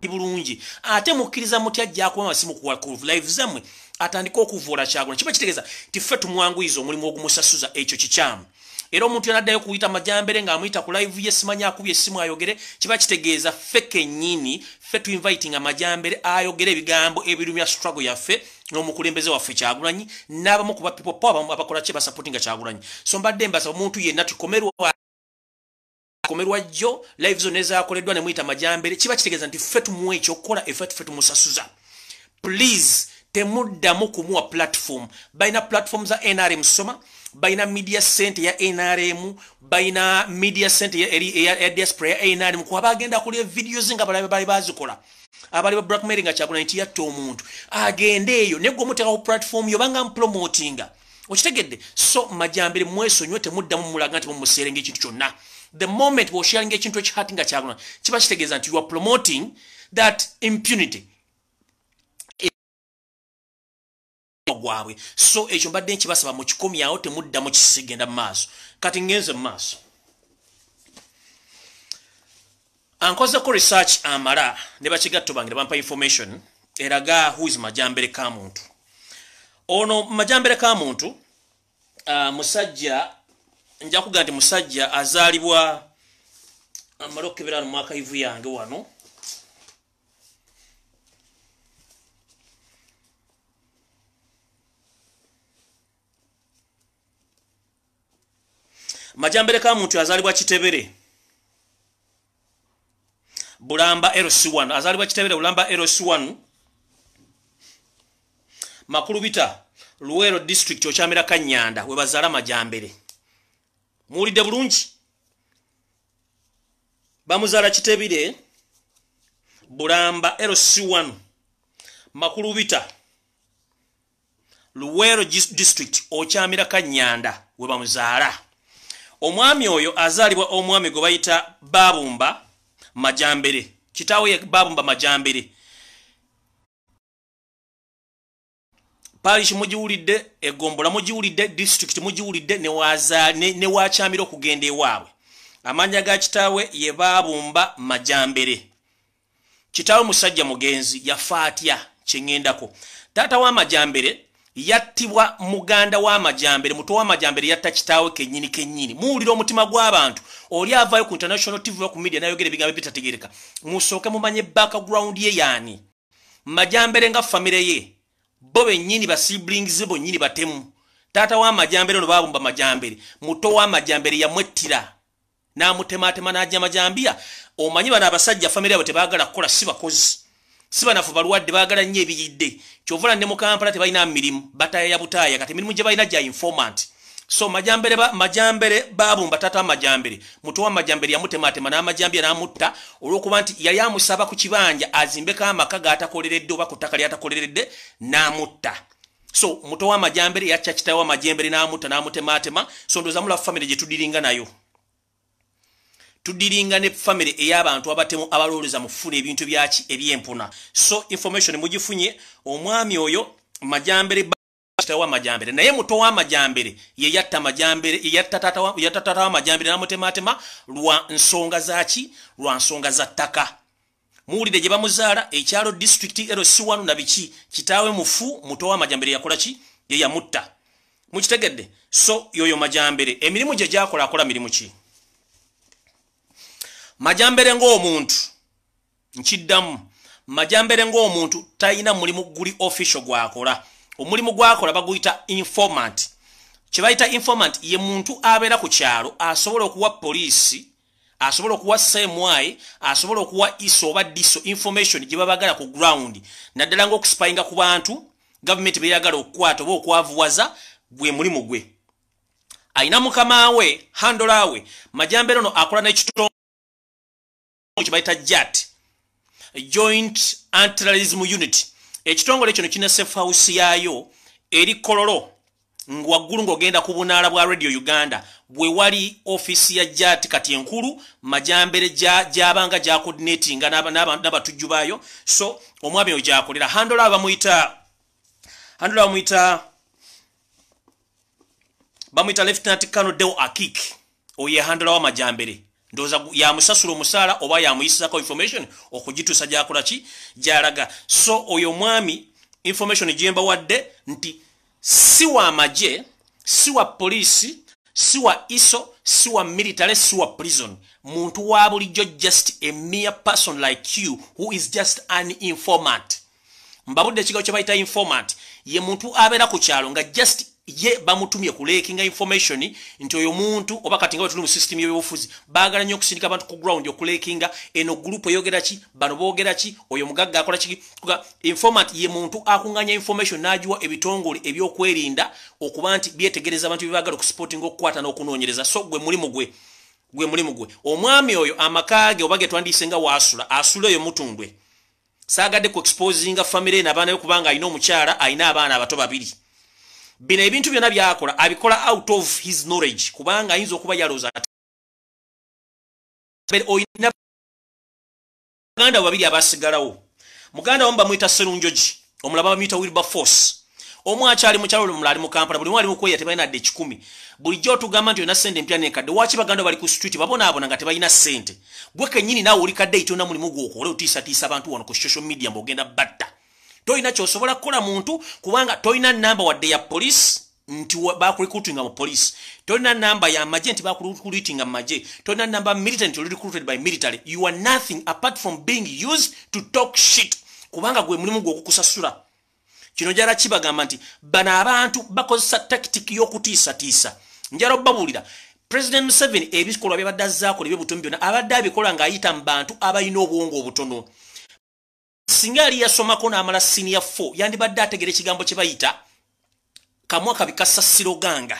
Bulungi ate mukkiriza mutya ajja kuba amasimu ku live zammwe atandika okuvoola Kyagulanyi? Kiba kitegeeza nti ffe tumwanguyiza omulimu ogumusasuza. Ekyo kikyamu. Era omuntu yanaddayo kuyita Majambere ng'amuyita ku live ye, simanyi akubye essimu ayogere, kiba kitegeeza ffe kennyini ffe tuinvitinga Majambere ayogere ebigambo ebirumya struggle yaffe n'omukulembeze waffe Kyagulanyi n'abamu ku ba people power abamu abakola kye basupportinga Kyagulanyi. So mbadde mbasaba omuntu yenna tukomerwa komerwa jjo live zonna ezakoleddwa ne muyita Majambere, kiba kitegeeza nti ffe tumuwa ekyokukola, ffe tumusasuza. Please temuddamu kumuwa platform. Balina platform za NRM soma, balina media center ya NRM, balina media center ya diaspora ya NRM, kuba bagenda kulya videos nga balabe bali bazikola abali ba blackmailing nga Kyagulanyi nti yatta omuntu, agende eyo naye gwe omuteeka ku platform yo banga mpromotinga, okitegedde? So Majambere mwesonyiwe, temuddamu mulaga nti mumuseerenga ekintu kyonna. The moment bw'osharinga ekintu ekihati nga Kyagulanyi, kiba kitegeeza nti you are promoting that impunity gwabwe. So ekyo mbadde nkibasaba mukikomyawo, temuddamu kisigenda mu maaso. Kati ngenze mu maaso, ankozeko research amala ne bakigatto bange ne bampa information eraga who is Majambere Kamuntu. Ono Majambere Kamuntu musajja, nja kugaa nti musajja azaalibwa, amale okukebera mu archive yange wano. Majambere Kamuntu azaalibwa Kitebere Bulamba LC1, azaalibwa Kitebere Bulamba LC1, Makulubita, Luwero district, okyamira Kanyanda we bazaala Majambere. Muwulidde bulungi? Bamuzaala Kitebere Bulamba LC1, Makulubita, Luwero district, okyamira Kanyanda we bamuzaala. Omwami oyo azaalibwa omwami gwe bayita Babumba Majambere. Kitaawe ye Babumba Majambere. Parish mugiwulidde, egombola mugiwulidde, district mugiwulidde, ne wakyamira okugenda ewaabwe. Amannya ga kitaawe ye Babumba Majambere. Kitaawe musajja mugenzi, yafa atya kyeŋŋendako. Taata wa Majambere yattibwa muganda wa Majambere, muto wa Majambere yatta kitaawe kennyini kennyini. Muwulira omutima gw'abantu? Oli avaayo ku international TV, ku media, n'ayogera ebigambo ebitategeereka. Musooke mumanye background ye yaani. Majambere nga famire ye bo bennyini ba siblings bonnyini batemu. Taata wa Majambere ono Babumba Majambere, muto wa Majambere yamwettira n'amutematema n'ajja majambiya. Omanyi bano abasajja famire yabwe tebaagala kukola, si bakozi, si banafu, balwadde, baagala nnyo ebiyidde. Kyovula ne mu Kampala tebalina mirimu, bataya butaaya. Kati emirimu gye balina gya informant. So Majambere Majambere Babumba, taata wa Majambere, muto wa Majambere yamutematema n'amajambiya n'amutta olw'okuba nti yali amusaba ku kibanja azimbeko amaka g'atakoleredde oba ku ttaka ly'atakoleredde, n'amutta. So muto wa Majambere yacca kitaawe wa Majambere n'amutta n'amutematema. So ndowooza mulaba famire gye tudiringa nayo. Tudiringa ne famire ey'abantu abatemu, abalowooza mu kufuna ebintu byaki ebyempuna. So information mugifunye. Omwami oyo Majambere, kitaawe wa Majambere, naye muto wa Majambere ye yatta Majambere, ye yatta taata wa Majambere n'amutematema lwa nsonga zaki? Lwa nsonga za ttaka. Muwulire gye bamuzaala, ekyalo, district, LC1 na biki. Kitaawe mufu, muto wa Majambere yakola ki? Ye yamutta. Mukitegedde? So yoyo Majambere. Emirimu gye gyakola, akola mirimu ki Majambere ng'omuntu? Nkiddamu, Majambere ng'omuntu talina mulimu guli official gwakola. Omulimu gwakola baguyita informant. Kye bayita informant ye muntu abeera ku kyalo asobola okuwa poliisi, asobola okuwa CMI, asobola okuwa ISO oba DISO information gye babagala ku ground, naddala ng'okuspyinga ku bantu gavumenti beyagala okukwata oba okwavuwaza. Gwe mulimu gwe. Ayina mukama we, handler we. Majambere ono akola n'ekitongole kye bayita JAT, Joint Anti-Terrorism Unit. Ekitongole kino kirina safe house yaayo eri Kololo waggulu ng'ogenda ku bunaala bwa Radio Uganda, bwe wali ofiisi ya JAT kati enkulu. Majambere gyabanga gyacoordinatinga n'abatujju baayo. So omwami oyo gyakolera. Handler bamuyita, bamuyita Lieutenant Colonel Deo Akik. Oyo ye handler wa Majambere. Ndowooza yamusasula omusaala oba yamuyisizako information okugituusa gyakola ki, gyalaga. So oyo omwami, information gyembawadde nti si wa magye, si wa poliisi, si wa ISO, si wa military, si wa prison, muntu wa bulijjo, just a mere person like you who is just an informant. Mbabudde ekigambo kye bayita informant. Ye muntu abeera ku kyalo nga just ye bamutumye kuleakinga information nti oyo muntu, oba kati nga bwe tuli mu system y'ebyobufuzi, baagala nnyo okusindika abantu ku ground okuleakinga eno group eyogera ki, bano boogera ki, oyo mugagga akola ki. Informant ye muntu akunganya information n'agiwa ebitongole ebyokwerinda okuba nti byetegereza abantu bye baagala okusupportinga, okukwata n'okunoonyereza. So gwe mulimu gwe, gwe mulimu gwe. Omwami oyo amaka ge oba ge twandiise nga waasula, asula eyo Mutundwe. Saagadde ku exposinga family n'abaana be kubanga alina omukyala, alina abaana abato babiri. Bino ebintu byonna byakola abikola out of his knowledge, kubanga ayinza okuba yalooza olina baganda babiri abasigalawo. Muganda wamu bamuyita Serunjogi, omulaba bamuyita Wilberforce. Omu akyali mukyalo, omulala ali mu Kampala. Buli omu ali mukweya, tebalina dde 100. Bulijjo otugamba nti olina sente empya nenkadde. Waki baganda bali ku street babonaabona nga tebalina sente? Gwe kennyini naawe oli kadde itona mulimu gwokole otiisatiisa abantu wano ku social media mbwogenda batta. Tolina kyosobola kukola muntu kubanga tolina namba wadde ya police nti bakurecruitinga mu police, tolina namba ya magye nti bakurecruitinga mu magye, tolina namba military nti oli recruited by military. You are nothing apart from being used to talk shit, kubanga gwe mulimu gwe okukusasula. Kino njala kibagamba nti bano abantu bakozesa tactic y'okutiisatiisa. Njala obbabuulira, President Museveni ebikolwa byabadde azaakola ebyobutomi byonna abadde abikola ng'ayita mu bantu abalina obwongo obutono. Singa yali yasomako n'amala senior 4, yandibadde ategera ekigambo kye bayita kamwa kabi kasasiroganga.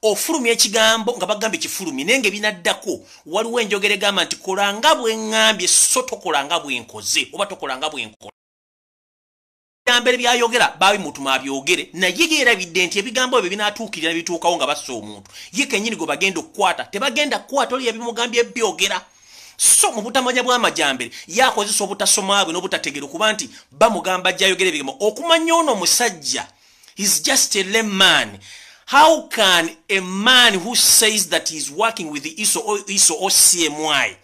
Ofulumya ekigambo nga bagambye kifulumye, naye nga ebinaddako waliwo enjogera egamba nti kolanga bwe ŋŋambye, so tokolanga bwe nkoze oba tokolanga bwe nkola. Ebigambo byayogera babimutuma abyogere, naye yeerabidde nti ebigambo ebyo binaatuukirira bituukawo nga bassa omuntu ye kennyini gwe bagenda okukwata. Tebagenda kukwata oli yabimugambye byogera. So mu butamanya bw'amajambere yakozesa obutasoma bwe n'obutategera okuba nti bamugamba jjayogera ebigambo. Okumanya ono omusajja is just a layman. How can a man who says that he is working with the ISO or, ISO or CMI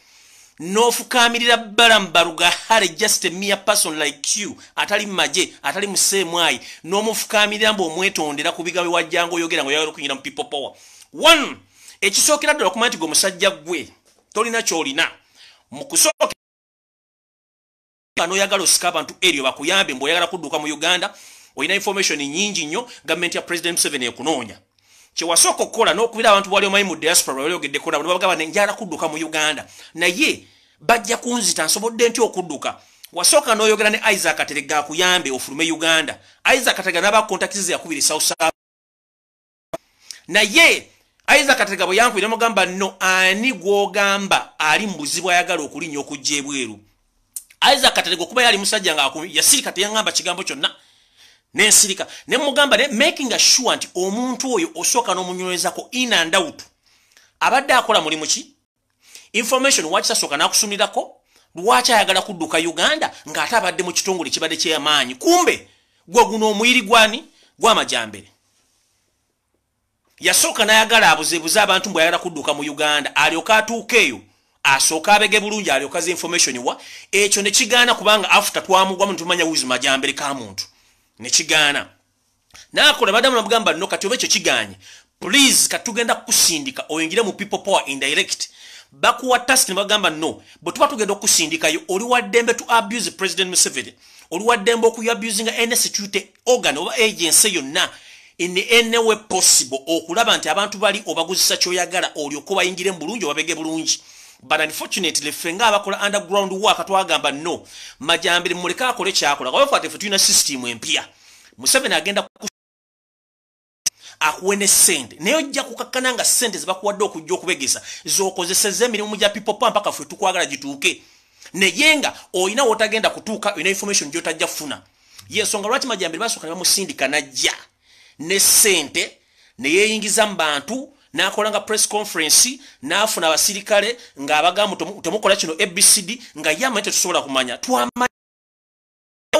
n'ofukamirira Balaam Barugahare, just a mere person like you atali mumagye, atali mu CMI, n'omufukamirira mbu omwetondera ku bigambo wajjanga oyogera nga oyagala okuyingira mu People Power? One, ekisookera ddala okumanya nti gwe omusajja gwe tolina ky'olina. Mu kusooka n'oyagala osika abantu eryo bakuyambe mbu oyagala kudduka mu Uganda, olina information nyingi nnyo, gavumenti ya President Museveni ekunoonya. Kyewasooka okukola n'okubira abantu bwali omanyi mu diaspora baliogeddeko nabo, nebagamba njagala kudduka mu Uganda naye bajja kunzita, nsobodde nti okudduka? Wasooka n'oyogera ne Isaac Katerega akuyambe ofulume Uganda. Isaac Katerega n'aba contacts ze yakubira South, naye Isaac Katerega bwe yankubira mugamba no, ani gw'ogamba ali mu buzibu ayagala okulinnya okujja ebweru? Isaac Katerega okuba yali musajja nga yasirika, teyaŋŋamba kigambo kyonna, nensirika ne mugamba ne making sure nti omuntu oyo osooka n'omunywezako in and out abadde akola mulimu ki, information waki tasooka n'akusunirako, lwaki ayagala kudduka Uganda ng'ate abadde mu kitongole kibadde kyeyamaanyi. Kumbe gwe guno omuyiri gwani gw'amajambere yasooka n'ayagala abuzeebuze abantu mbwe ayagala kudduka mu Uganda, alyoke atuuka eyo asooka abege bulungi, alyoke aza information wa ekyo. Ne kigaana kubanga after twamugwamu netumanya wizi majambere ka muntu, ne kigaana naakola badamu namugamba no, kati oba ekyo kiganye, please katugenda kukusindika oyingire mu People Power indirect. Bakuwa task ne bagamba no, bwe tuba tugenda okusindikayo oli waddembe to abuse President Museveni, oli waddembe okuabusinga any security organ oba agency yonna in any way possible okulaba nti abantu bali obaguzisa kyoyagala, olyoke obayingire mu bulungi obabege bulungi. But unfortunately ffe ng'abakola underground work twagamba no, Majambere muleke akole kyakola, kuba ffe tulina system empya. Museveni agenda akuwe ne ssente, naye ojja kukakkana nga ssente zebakuwadde okujja okubegesa z'okozeseza emirimu gya People Power mpaka ffe tukwagala gituuke, naye nga olina wotagenda kutuuka, olina information gy'otajja kufuna. Yensonga lwaki Majambere basooka ne bamusindika najja ne ssente ne yeeyingiza mu bantu, n'akola nga press conference, n'afuna abasirikale ng'abagamba temukola kino ABCD, nga ye amanyi tetusobola kumanya. Twamanya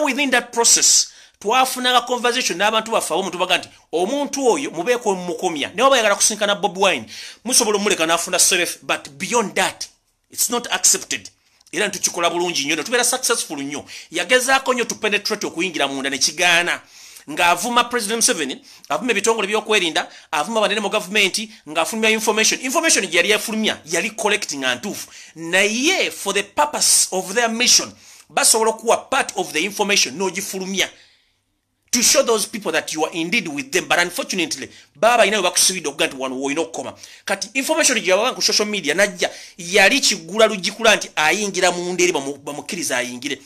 within that process Twafunanga conversation n'abantu baffe omuntu baga nti omuntu oyo mubeeko mukomya, naye oba ayagala kusinkana Bobi Wine musobola omuleka n'afuna self, but beyond that it's not accepted. Era ntukikola bulungi nnyo, tubeera successful nnyo. Yagezaako nnyo to penetrate okuyingira munda ne kigaana, ng'avuma President Museveni, avuma ebitongole by'okwerinda, avuma banene mu gavumenti, ng'afulumya information. Information gye yali yafulumya yali correct nga ntuufu, naye for the purpose of their mission basobola okuwa part of the information n'ogifulumya to show those people that you are indeed with them. But unfortunately baba balina we bakusibidde okuga nti wano woolina okukoma. Kati information gye yabawanga ku social media najja yali kigula lugikula nti ayingira munda eri bamukkiriza ayingire.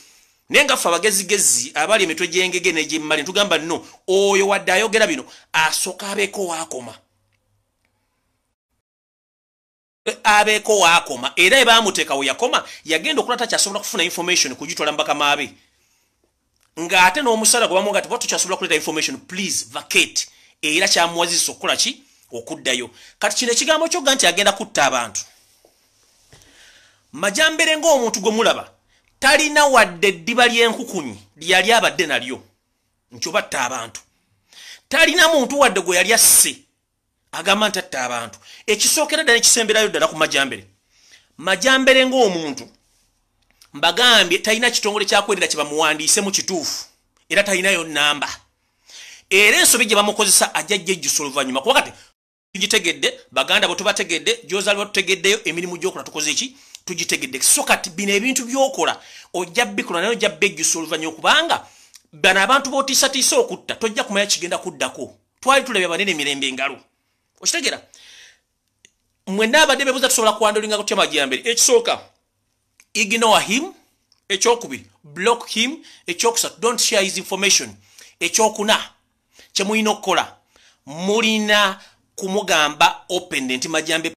Naye nga ffe abagezigezi abali emitwe gy'engege n'egy'emmali ntugamba nno oyo wadde ayogera bino asooka abeeko waakoma, abeeko waakoma. Era ebaamuteeka we yakoma yagenda okulaba takyasobola kufuna information kugitwala mu bakama be, ng'ate n'omusala gwe bamuwa nti tukyasobola kuleeta information, please vacate. Era kyamuwazisa okukola ki? Okuddayo. Kati kino ekigambo kyogga nti agenda kutta abantu, Majambere ng'omuntu gwe mulaba talina wadde eddiba ly'enkukunyi lyali abadde nalyo nti obatta abantu. Talina muntu wadde gwe yali asse agamba nti atta abantu. Ekisookera ddala ekisemberayo ddala ku Majambere, Majambere ng'omuntu mbagambye talina kitongole kyakwerinda kye bamuwandiise mu kituufu, era talinayo nnamba. Era ensobi gye bamukozesa ajja jejjusa oluvannyuma, kuba kati tugitegedde, baganda bwe tubategedde, gy'ozaalibwa tutegeddeyo, emirimu gy'okola tukoze ki? Tugitegedde. So kati bino ebintu by'okola ojja bikola naye ojja bejjusa oluvannyuma, kubanga bano abantu b'otiisatiisa okutta tojja kumanya kigenda kuddako. Twali tulabye abanene emirembe engalo, okitegeera? Mwenna abadde beebuuza tusobola kuwandulinga kutya Majambere. Ekisooka, ignore him. Ekyokubiri, block him. Ekyokusatu, don't share his information. Ekyokuna kye mulina okukola, mulina kumugamba open nti Majambe,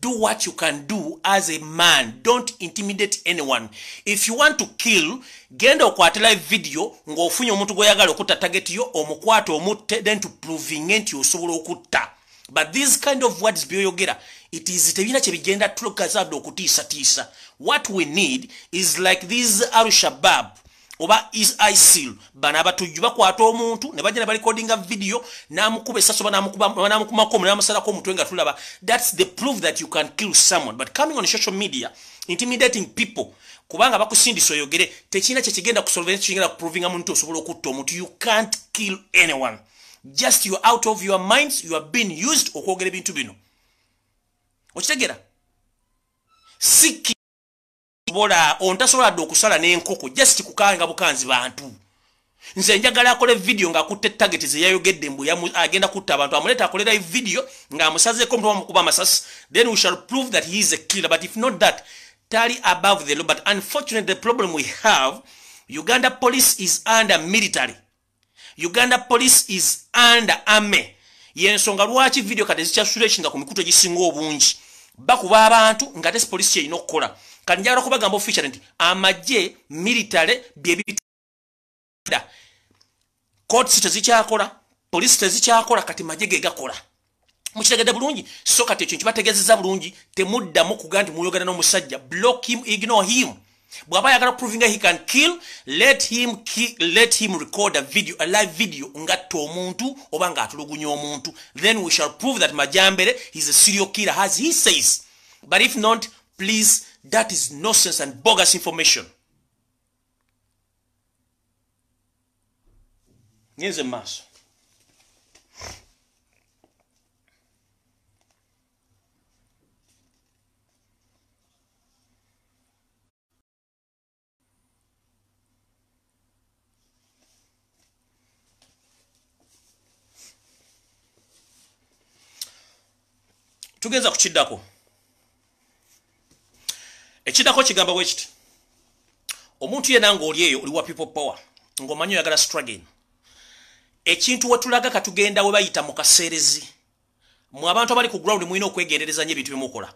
do what you can do as a man, don't intimidate anyone. If you want to kill, genda okwate live video ng'ofunye omuntu gw'oyagala okutta, target yo omukwate omutte, then to proving nti osobola okutta. But these kind of words byoyogera, it is tebirina kye bigenda tulokazadde okutiisatiisa. What we need is like these Al-Shabaab oba is ISIL, bano abatujju bakwata omuntu ne bajja ne barecordinga video n'amukuba essasi oba n'amukumako n'amusalako omutwe nga tulaba. That's the proof that you can kill someone. But coming on social media intimidating people kubanga bakusindisa oyogere, tekirina kye kigenda kusolve, kigenda kuprovinga muntu osobola okutta omuntu. You can't kill anyone, just you out of your minds, you have been used okwogera ebintu bino, okitegeera? Siki bola ontasobola dde okusala n'enkoko just kukanga bukanzi bantu. Nze njagala akole video ng'akutte target ze yayogedde mbu agenda kutta abantu, amuleeta akole live video ng'amusazeeko omutwe bamukuba amasasi, then we shall prove that he is a killer. But if not that, tali above the law. But unfortunately the problem we have, Uganda police is under military, Uganda police is under army. Yensonga lwaki video kati zikyasulekinga ku mikutu egisinga obungi, bakuba abantu nga te police kyerina okukola. Kati njagala kubagamba official nti amagye, military, byebituda courts tezikyakola, police tezikyakola, kati magye ge gakola. Mukitegedde bulungi? So kati ekyo nkibategeezezza bulungi, temuddamu kugaa nti muyogera n'omusajja. Block him, ignore him. Bw'aba ayagala proving he can kill, let him kill, let him record a video, a live video ngatta omuntu oba ng'atulugunya omuntu, then we shall prove that Majambere is a serial killer as he says. But if not, please, that is nonsense and bogus information. Ngenze mu maaso. Tugenza kukiddako. Ekiddako kigamba bwe kiti: omuntu yenna ng'oli eyo oli wa people power, ng'omanyi oyagala struggle, ekintu wetulaga katugenda we bayita mu kaseerezi. Mwe abantu abali ku ground mulina okwegendereza nnyo ebintu byemukola.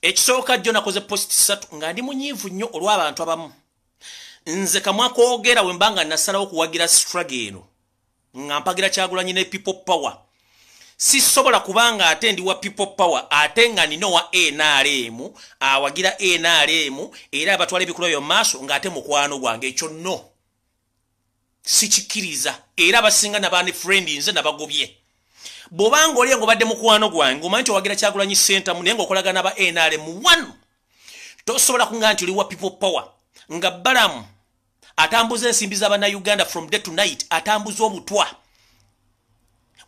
Ekisooka, jjo nakoze post 3 nga ndi munyiivu nnyo olw'abantu abamu. Nze kamwa koogera we mba nga nasalawo okuwagira struggle eno, nga mpagira Kyagulanyi ne people power, sisobola kubanga ate ndi wa people power ate nga nina wa NRM awagira NRM era abatwala ebikolwa byo maaso ng'ate mukwano gwange. Ekyo nno Sikikkiriza. Era abasinga nabani friend nze nabagobye. Bw'obanga oli ng'obadde mukwano gwange, omanyi nti owagira Kyagulanyi Ssentamu naye ng'okolagana ba NRM 1, tosobola kuŋŋamba nti oli wa people power nga Balamu atambuza ensimbi z'Abannayuganda from day to night, atambuza obutwa,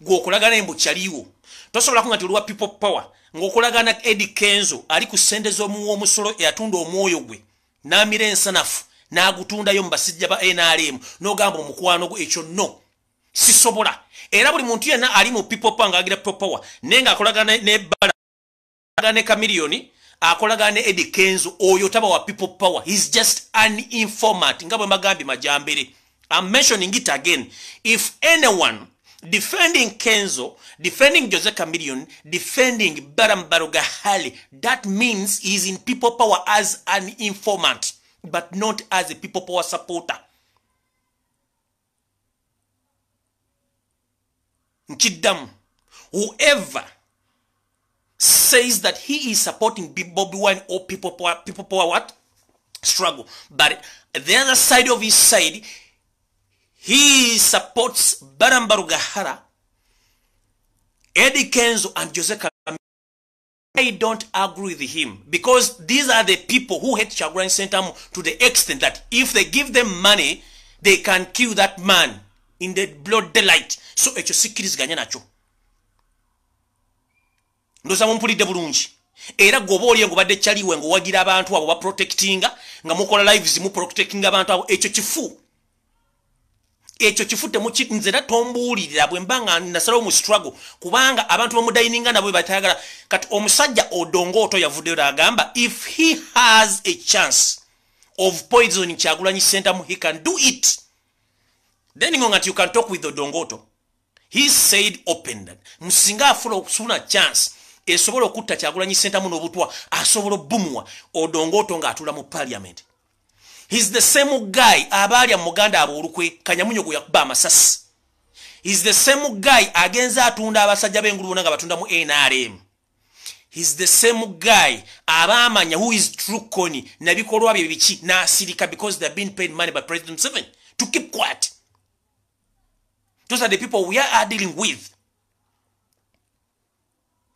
gw'okolagana embu kyaliwo. Tosobola kuŋŋamba nti oli wa people power ng'okolagana Eddie Kenzo ali ku ssente z'omuwa omusolo, eyatunda omwoyo gwe n'amira ensanafu n'agutundayo mu basajja ba NRM, n'ogamba omukwano gwe. Ekyo no, sisobola. Era buli muntu yenna ali mu people power ng'agira people power naye ng'akolagana ne Bala ne Chameleone, akolagana ne Eddie Kenzo, oyo taba wa people power. He's just an informant. Nga bwe mbagambye majambere, I'm mentioning it again, if anyone defending Kenzo, defending Jose Chameleone, defending Balaam Barugahara, that means he's in people power as an informant, but not as a people power supporter. Nkiddamu, whoever says that he is supporting Bobi Wine or people power what? Struggle, but the other side of his side, he supports Balaam Barugahara, Eddie Kenzo and Jose Chameleone, I don't agree with him, because these are the people who hate Kyagulanyi Ssentamu to the extent that if they give them money, they can kill that man in the blood daylight. So ekyo sikkiriziganya nakyo. Ndoza mumpulidde bulungi. Era gwoba oli ng'obadde kyaliwe ng'owagira abantu abo baprotectinga, nga mukola lives muprotectinga abantu abo, ekyo kifu. Ekyo kifu nze era tombuulirira bwe mba nga nasalawo mu struggle, kubanga abantu bamudayininga nabo batayagala. Kati omusajja Odongo Otto yavuddeyo n'agamba if he has a chance of poisoning Kyagulanyi Ssentamu, he can do it. Then ngonga nti you can talk with Odongo Otto. He said open that musinga afula okufuna chance esobola okutta Kyagulanyi Ssentamu n'obutwa, asobola obbumuwa Odongo Otto ng'atula mu parliament. He's the same guy abaalya muganda abo olukwe Kanyamunyo gwe yakuba amasasi. He's the same guy agenza atunda abasajja b'engulu bonna nga batunda mu NRM. He's the same guy abaamanya who is true Kony nabikolwa bye biki n'asirika because they've been paid money by President Museveni to keep quiet. Those are the people we are dealing with.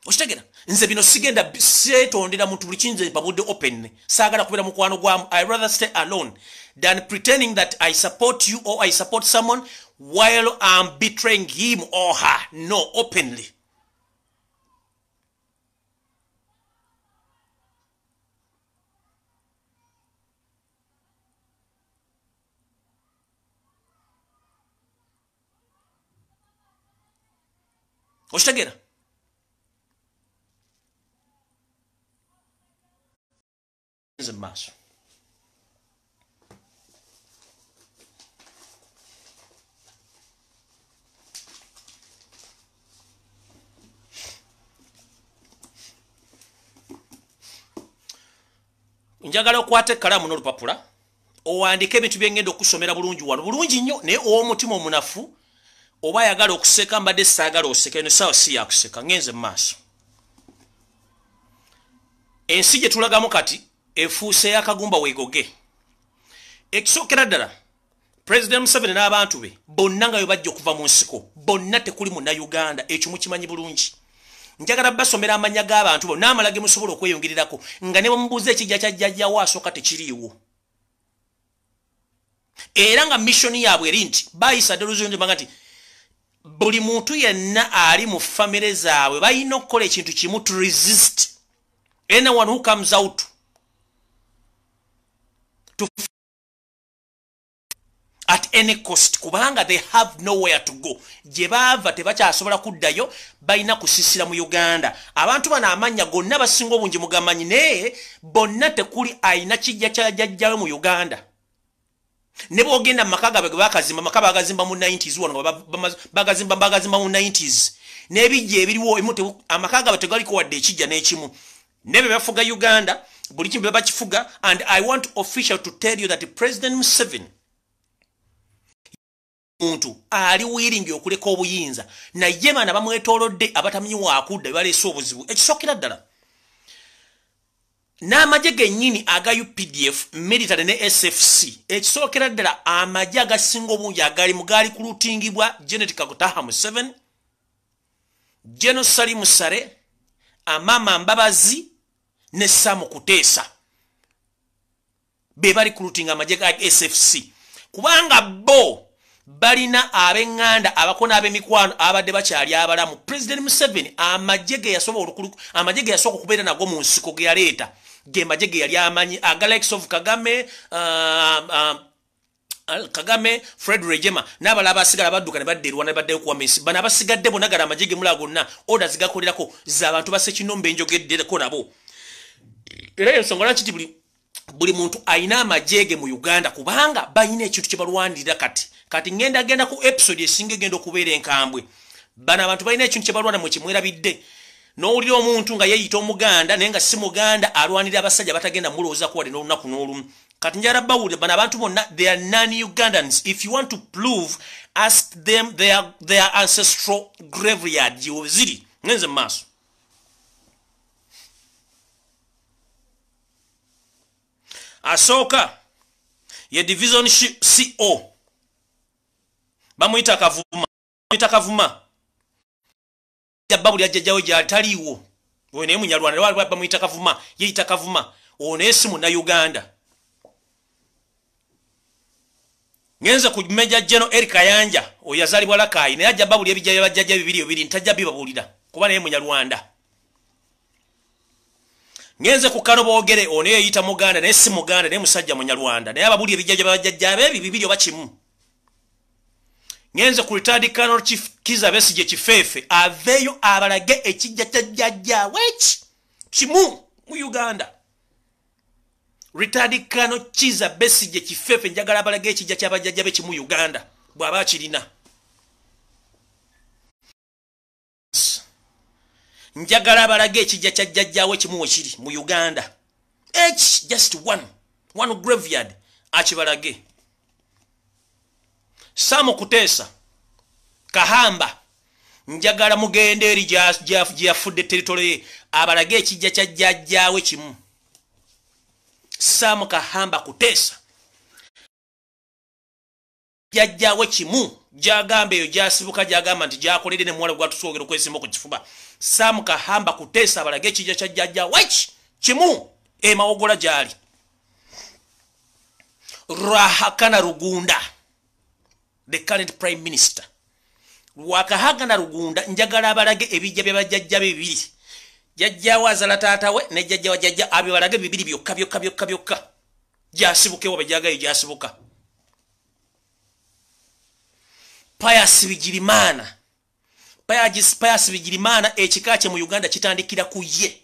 Okitegera? Nze bino sigenda seetondera muntu, buli kinze babudde open. Saagala kubeera mukwano gwamu. I rather stay alone than pretending that I support you or I support someone while I'm betraying him or her. No, openly. Okitegera? Nze maaso. Njagala okwata ekkalaamu n'olupapula owandiike ebintu byengenda okusomera bulungi wano, bulungi nnyo. Naye ow'omutima omunafu oba ayagala okuseka, mbadde saagala oseka, eno essaawa si yakuseka. Ngenze mu maaso. Ensi gye tulagamu kati efuuse y'akagumba weegoge. Ekisookera ddala, President Museveni n'abantu be bonna nga bwe bajja okuva mu nsiko bonna, tekuli Munnayuganda. Ekyo mukimanyi bulungi. Njagala basomera amannya g'abantu bo n'amala ge musobola okweyongererako, nga ne bwemubuuza ekijja kya jjajjawo asooka tekiriiwo. Era nga mission yaabwe eri nti bayisa ddala nti buli muntu yenna ali mu famire zaabwe balina okukola ekintu kimu to resist anyone who comes out to at any cost, kubanga they have nowhere to go. Gye baava tebakyasobola kuddayo, balina kusisira mu Uganda. Abantu bano amannya gonna basinga obungi mugamanyi, naye bonna tekuli ayina kijja kya jjajjawe mu Uganda. Ne bwogenda mu maka gaabwe ge bakazimba, amaka bagazimba mu 90s wano, bagazimba mu 90s, n'ebijja ebiriwo amaka gaabwe tegaliko wadde ekijja n'ekimu. Ne be bafuga Uganda, buli kimu be bakifuga. And I want official to tell you that President Museveni muntu ali willing okuleka obuyinza, naye bana bamwetoolodde abatamanyi waakudda bebaleese obuzibu. Ekisookera ddala, N'amagye gennyini aga UPDF military ne SFC, ekisookera ddala amagye agasinga obungi agali gaali kulutingibwa Janet Kaguta Museveni, General Salim Saleh, Amama Mbabazi ne Sam Kutesa. Be bali kulutinga amagye ga SFC kubanga bo balina ab'eŋŋanda abakona ab'emikwano abadde bakyali abalamu. President Museveni amagye ge yasooka okubeera nago mu nsiko ge yaleeta ge magye ge yali amanyi aga likes of Kagame, Kagame, Fred Rwigema n'abalala abasigala badduka ne badda e Rwanda ne baddayo okuwamba ensi. Bano abasigadde bonna gala amagye ge mulaba gonna orders gakolerako z'abantu basekinombe enjogeddeko nabo. Era ensonga lwaki nti buli muntu ayina amagye ge mu Uganda kubanga balina ekintu kye balwanirira kati. Kati ngenda ku episode esinga egenda okubeera enkambwe. Bano abantu balina ekintu kye balwana mwe kimwerabidde. N'owulira omuntu nga yeeyita Omuganda naye nga si Muganda, alwanirira abasajja batagenda mulowooza kuwadde n'olunaku n'olumu. Kati njagala bawulire bano abantu bonna, they are non-Ugandans. If you want to prove, ask them their ancestral graveyard gye ziri. Ngenze mu maaso. Asooka ye division CO, bamuyita Kavuma, bamuyita Kavuma. Jabba buli ajjajjawe gy'ataliiwo. Oyo naye Munyarwanda, waliwo bamuyita Kavuma, yeeyita Kavuma. Ono naye si Munnayuganda. Ngenze ku Major General Eric Kayanja, oyo yazaalibwa Lakayi, naye ajja babulira ebijja bya bajjajja bibiri bibiri, ntajja bibabuulira kuba naye Munyarwanda. Ngenze ku Kano Boogere, ono yeeyita Muganda naye si Muganda, naye musajja Munyarwanda, naye ababulira ebijja bya bajjajja be bibiri oba kimu. Ngenze ku retired Colonel Chief Kizza Besigye Kifeefe, aveeyo abalage ekijja kya jjajjaawe kimu mu Uganda. Retired Colonel Kizza Besigye Kifeefe, njagala abalage ekijja kya bajjajja be kimu Uganda bw'aba akirina. Njagala abalage ekijja kya jjajjaawe kimu we kiri mu Uganda. H just one graveyard akibalage. Sam Kutesa Kahamba, njagala mugende eri gyafudde territory ye abalage ekijja kya jjajjaawe kimu. Sam Kahamba Kutesa, jjajjaawe kimu gyagamba eyo gyasibuka, gyagamba nti gyakoledde ne muwala gwatusoogera okwesimba ku kifuba. Sam Kahamba Kutesa abalage ekijja kya jjajjaawe kimu e Mawogola gyali. Ruhakana Rugunda, the current prime minister, Wakahagana Rugunda, njagala abalage ebijja bya bajjajja be bibiri. Jjajjaawe azala taata we ne jjajja wa jjajja abibalage bibiri byokka byokka byokka byokka. Gyasibuke wa bajjagayo gyasibuka. Pius Bigirimana, Pius Bigirimana ekika kye mu Uganda kitandikira ku ye.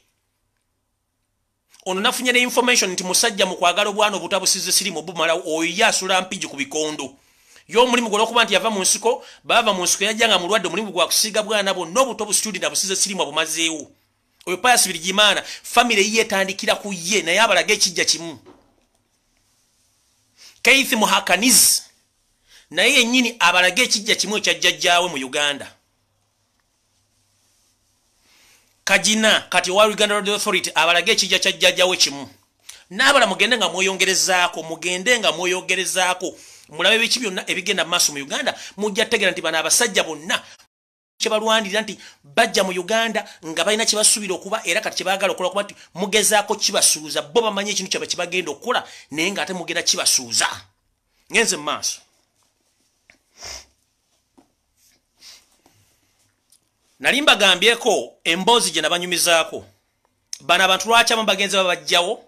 Ono nafunye ne information nti musajja mu kwagala obwana obutabusize sirimu bumala, oyo ye asula Mpigi ku bikondo. Yo omulimu gwe olw'okuba nti yava mu nsiko, baava mu nsiko yajja nga mulwadde, omulimu gwa kusiiga bwana bwonna obuto obusituli nabusize sirimu abumazeewo. Oyo Pius Bigirimana famire ye etandikira ku ye, naye abalage ekijja kimu. Keith Muhakanizi naye yennyini abalage ekijja kimu ekya jjajjaawe mu Uganda. Kagina kati owa Uganda Road Authority abalage ekijja kya jjajjaawe kimu. N'abala mugende nga mweyongerezaako, mugende nga mweyongerezaako, mulabe biki byonna ebigenda mu maaso mu Uganda, mujja kutegeera nti bano abasajja bonna kye balwanirira nti bajja mu Uganda nga balina kye basuubira okuba, era kati kye baagala okukola kuba nti mugezaako kibasuuza. Bo bamanyi ekintu kyabwe kye bagenda okukola, naye ng'ate mugenda kibasuuza. Ngenze mu maaso. Nali mbagambyeko emboozi gye nabanyumizaako. Bano abantu lwaki abamu bagenze babajjawo,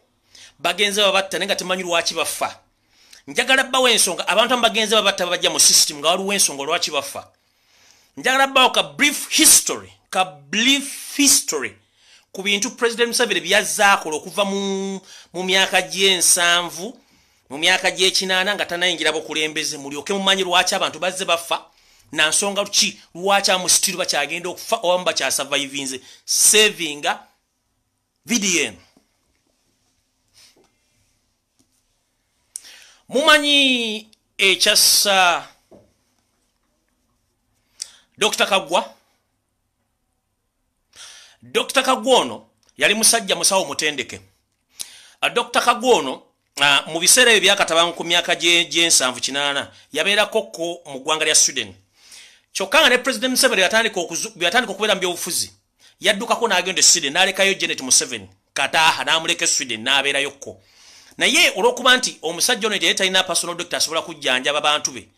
bagenze babatta naye nga temanyi lwaki bafa. Njagala bbawo ensonga abantu abamu bagenze babatta babajja mu system nga waliwo ensonga lwaki bafa. Njagala bbawo ka brief history, ka brief history ku bintu President Museveni byazaakola okuva mu myaka gy'ensanvu, mu myaka gy'ekinaana nga tannayingira bukulembeze, mulyoke mumanyi lwaki abantu bazze bafa na nsonga ki lwaki amusitiru bakyagenda okufa oba bakyasurvivinze. Savinga video eno. Mumanyi ekyassa Dr. Kagwa. Dr. Kagwa ono yali musajja musawo mutendeke. Dr. Kagwa ono mu biseera ebyo byakatabangu ku myaka gy'ensanvu kinaana yabeerako ko mu ggwanga lya Sweden. Kyokka nga ne President Museveni yatandika okubeera mu byobufuzi, yaddukako n'agenda e Sweden n'alekayo Janet Museveni Kataaha, n'amuleka e Sweden n'abeerayo ko. Naye olw'okuba nti omusajja ono yali talina personal doctor asobola kujjanjaba bantu be,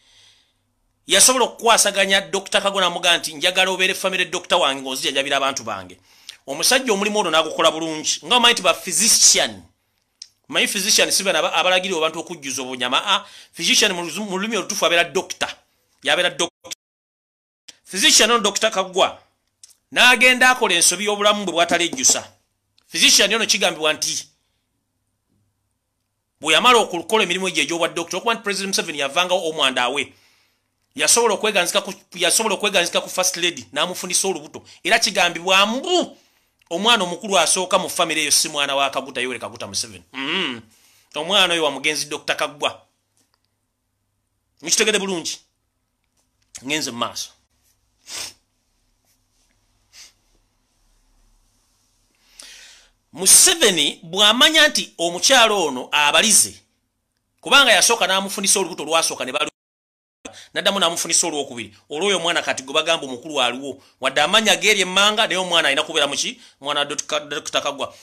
yasobola okukwasaganya Dr. Kagwa n'amugamba nti njagala obeere family doctor wange ng'ozijjanjabira abantu bange. Omusajja omulimu ono n'agukola bulungi, nga omanyi nti ba physician, manyi physician si bano abalagirira abantu okujjuza obunyama. Physician mu lulimi olutuufu abeera doctor, yabeera doctor. Physician ono Dr. Kagwa n'agenda akola ensobi y'obulamu bwe bw'atalejjusa. Physician ono kigambibwa nti bwe yamala okukola emirimu egyo egy'obwa doctor, okuba nti President Museveni yavangawo omwanda awe, yasobola okweganzika ku first lady n'amufunisa olubuto. Era kigambibwa mbu omwana omukulu asooka mu famire eyo si mwana wa Kaguta Yoweri Kaguta Museveni. Omwana oyo wa mugenzi Dr. Kagwa. Mukitegedde bulungi? Ngenze mu maaso. Museveni bw'amanya nti omukyalo ono abalize, kubanga yasooka n'amufunisa olubuto olwasooka ne naddamu n'amufunisa olwokubiri, olw'oyo omwana kati gwe bagamba omukulu aliwo, wadde amanya geeri emmanga, naye omwana alina kubeera muki, mwana wa Dr. Kagwa.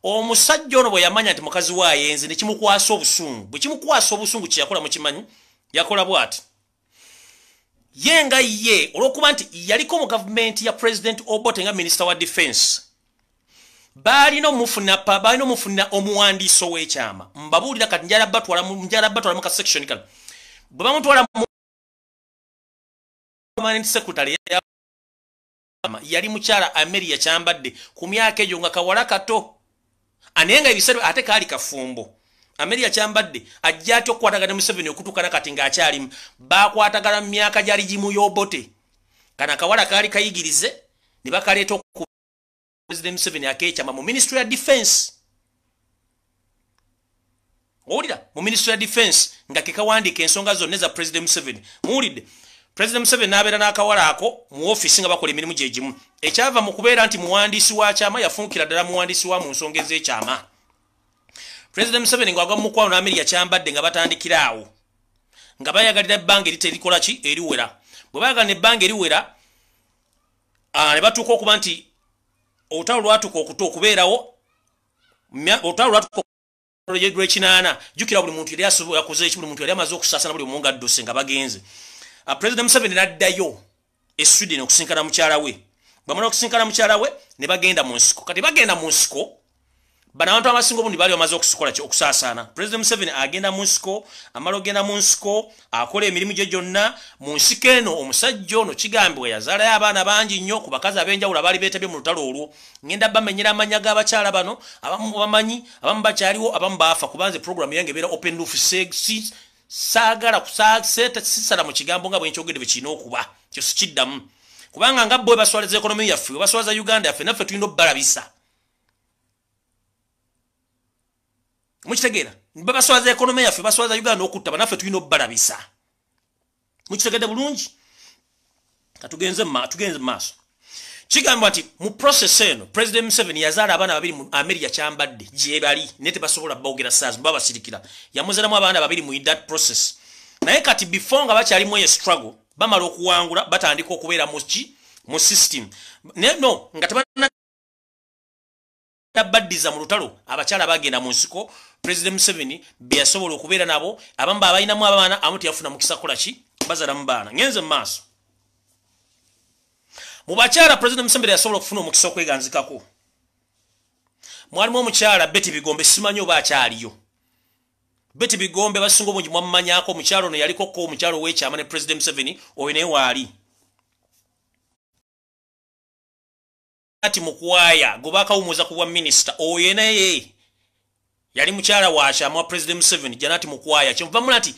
Omusajja ono bwe yamanya nti mukazi we ayenze, ne kimukwasa obusungu. Bwe kimukwasa obusungu kye yakola mukimanyi, yakola bw'ati. Ye nga ye olw'okuba nti yaliko mu gavumenti ya President Obote nga minisita wa defense, balina omufuna omuwandiisi ow'ekyama. Mbabuulira kati njala batwala mu ka section kano. Bwe bamutwala mu permanent secretary yali mukyala Amelia Kyambadde ku myaka egyo nga kawala kato, naye nga ebiseera ate kaali kafumbo. Amelia Kyambadde ajja atya okukwatagana ne Museveni okutuukana kati ng'akyalimu? Baakwatagana mu myaka gya rigimu y'Obote. Kano akawala kaali kayigirize ne bakaleeta President Museveni akeekyama mu Ministry ya Defense. Owulira? Mu Ministry ya Defense nga ke kawandiika ensonga zonna eza President Museveni. Muwulidde? President Museveni n'abeera n'akawala ako mu ofiisi nga bakola emirimu gye gimu. Ekyava mu kubeera nti muwandiisi wa kyama, yafuukira ddala muwandiisi wa mu nsonga ez'ekyama. President Museveni ng'agwa mu mukwano n'Amelia Kyambadde nga batandikira awo, nga bayagalira ebbanga eriterikola ki eriwera. Bwe bayagalira ebbanga eriwera, ne batuuka okuba nti olutalo lwatuuka okubeerawo, olutalo lwatuuka lw'ekinaana. Jjukira buli muntu yali yakoze eki, buli muntu yali amaze okusaasana, buli omu ng'adduse nga bagenze. President Museveni n'addayo e Sweden okusinkana mukyala we. Bamala okusinkana mukyala we ne bagenda mu nsiko. Kati bagenda mu nsiko, bano abantu abasinga obungi baali bamaze okusikola ki, okusaasaana. President Museveni agenda mu nsiko, amala ogenda mu nsiko, akola emirimu gye gyonna. Mu nsiko eno omusajja ono kigambibwa yazaalayo abaana bangi nnyo ku bakazi ab'enjawulo abaali beetabye mu lutalo olwo. Ngenda bamenyera amannya g'abakyala bano, abamu bamanyi, abamu bakyaliwo, abamu baafa, kubanze program yange ebeera open roof, saagala sisala mu kigambo nga bwe nkyogedde bwe kirina okuba, kyo sikiddamu. Kubanga nga bo bwe baswaliza ekonomi yaffe, bwe baswaza Uganda yaffe, naffe tulina obbalabisa. Mukitegeera? Babaswaza ekonomi yaffe, baswaza Uganda okutta, naffe tulina obbalabisa. Mukitegedde bulungi? Katugenze mu maaso. Kigambibwa nti mu process eno President Museveni yazaala abaana babiri mu Amelia Kyambadde gye bali, naye tebasobola boogera saazi, babasirikira. Yamuzaalamu abaana babiri mu that process. Naye kati before nga bakyalimu eyo struggle, bamala okuwangula, batandika okubeera mu ki, mu system. No, nga tebanna baddiza mu lutalo, abakyala bagenda mu nsiko, President Museveni be yasobola okubeera nabo, abamu abalinamu abaana, abamu teyafuna mukisa kukola ki, bazaalamu baana. Ngenze mu maaso. Mu bakyala President Museveni yasobola okufuna omukisa okweganzikako, mwalimu omukyala Betty Bigombe, simanyi oba akyaliyo. Betty Bigombe basinga obungi mwamumanyako, omukyala ono yaliko ko omukyala ow'ekyama ne President Museveni, oyo naye waali. Ati Mukwaya gwe baakawumuza ku bwa minisita, oyo naye yali mukyala wa kyama wa President Museveni, Janet Mukwaya. Kyenva mula nti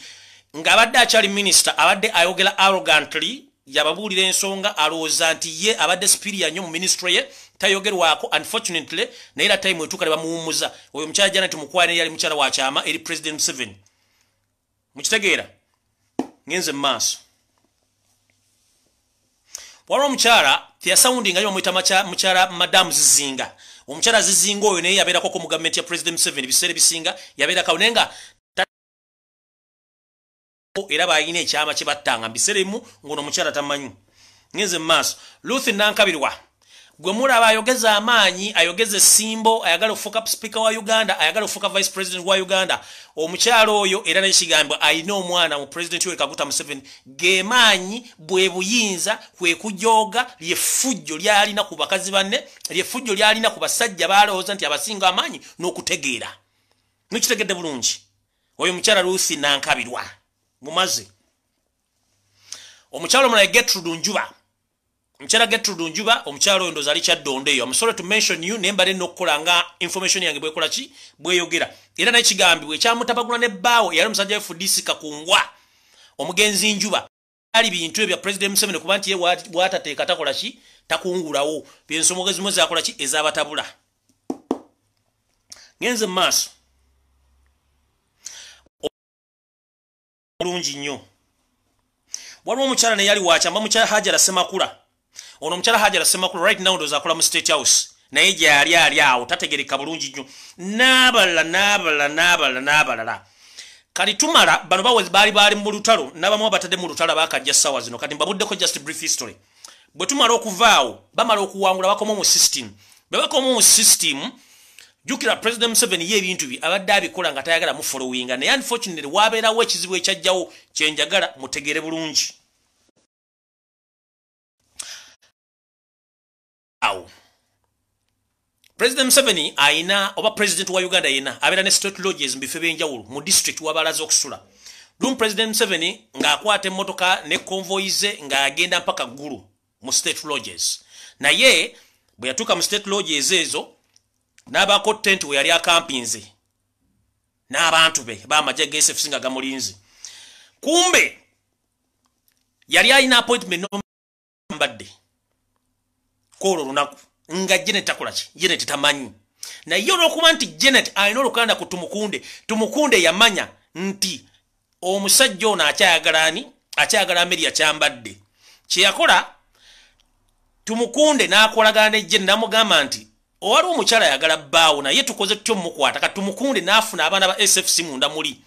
ng'abadde akyali minisita abadde ayogera arrogantly, yababuulira ensonga, alowooza nti ye abadde superior nnyo mu ministry ye, tayogerwako unfortunately, naye era time etuuka ne bamuwummuza. Oyo omukyala Janet Mukwaya naye yali mukyala wa kyama eri President Museveni. Mukitegeera? Ngenze mu maaso. Waliwo omukyala teyasawundinga nnyo, bamuyita mukyala Madamu Zizinga. Omukyala Zizinga oyo naye yabeerako mu gavumenti ya President Museveni biseera ebisinga, yabeerako naye nga era balina ekyama kye battanga mu biseera ebimu ng'ono omukyala tamanyi. Ngenze mu maaso. Ruth Nankabirwa gwe mulaba ayogeza amaanyi, ayogeza essimbo, ayagala okufuuka speaker wa Uganda, ayagala okufuuka vice president wa Uganda. Omukyala oyo era nekigambibwa alina omwana mu President Yoweri Kaguta Museveni. Ge maanyi, bwe buyinza, kwe kujooga, lyeffujjo lyalina ku bakazi banne, lyeffujjo lyalina ku basajja balowooza nti abasinga amaanyi n'okutegeera. Mukitegedde bulungi? Oyo omukyala Ruth Nankabirwa mumaze. Omukyala omulala Gertrude Njuba. Omukyala Gertrude Njuba, omukyala oyo ndowooza ali Kyaddondo eyo. I'm sorry to mention you, naye mbadde n'okukola nga information yange bwekola ki, bweyogera. Era naye kigambibwa ekyamutabagula ne bbaawe yali omusajja we FDC Kakungwa, omugenzi Njuba, ali bintu ebya President Museveni, kuba nti ye bw'atateeka takola ki, takungulawo. Byensonga ezimu zakola ki, ezabatabula. Ngenze mu maaso bulungi nnyo. Waliwo omukyala naye yali wakyamba, mukyala Hajara Semakula. Ono omukyala Hajara Semakula right now ndowooza akola mu State House, naye gyali ali awo tategereka bulungi nnyo. N'abalala, n'abalala, n'abalala, n'abalala. Kati tumala bano bawe baali mu lutalo, n'abamu abatadde mu lutalo bakajja ssaawa zino. Kati mbabuddeko just brief history. Bwe tumala okuvaawo, bamala okuwangula, bakoma mu system. Bwe bakoma mu system, jjukira President Museveni ye ebintu bye abadde abikola nga tayagala mu followinga, naye unfortunately wabeerawo ekizibu ekyajjawo kyenjagala mutegere bulungi. Awo President Museveni ayina, oba president wa Uganda yena abeera ne state lodges mu bifo ebyenjawulo mu district wabalaze okusula. Lumu President Museveni ng'akwata emmotoka ne convoy ze ng'agenda mpaka Ggulu mu state lodges. Naye bwe yatuuka mu state lodges ezo, n'abaako tent we yali akampinze n'abantu be bamagye ga SFC nga gamulinze. Kumbe yali alina appointment mbadde kwolwo olunaku nga Janet takola ki, Janet tamanyi. Naye olw'okuba nti Janet alina olukanda ku Tumukunde, Tumukunde yamanya nti omusajja ono akyayagala ani, akyayagala Amelia Kyambadde. Kye yakola, Tumukunde n'akolagana ne Janet, n'amugamba nti owaliwo omukyala ayagala bbaawo, naye tukoze tutyo mumukwata. Kati Tumukunde n'afuna abaana ba SFC munda muli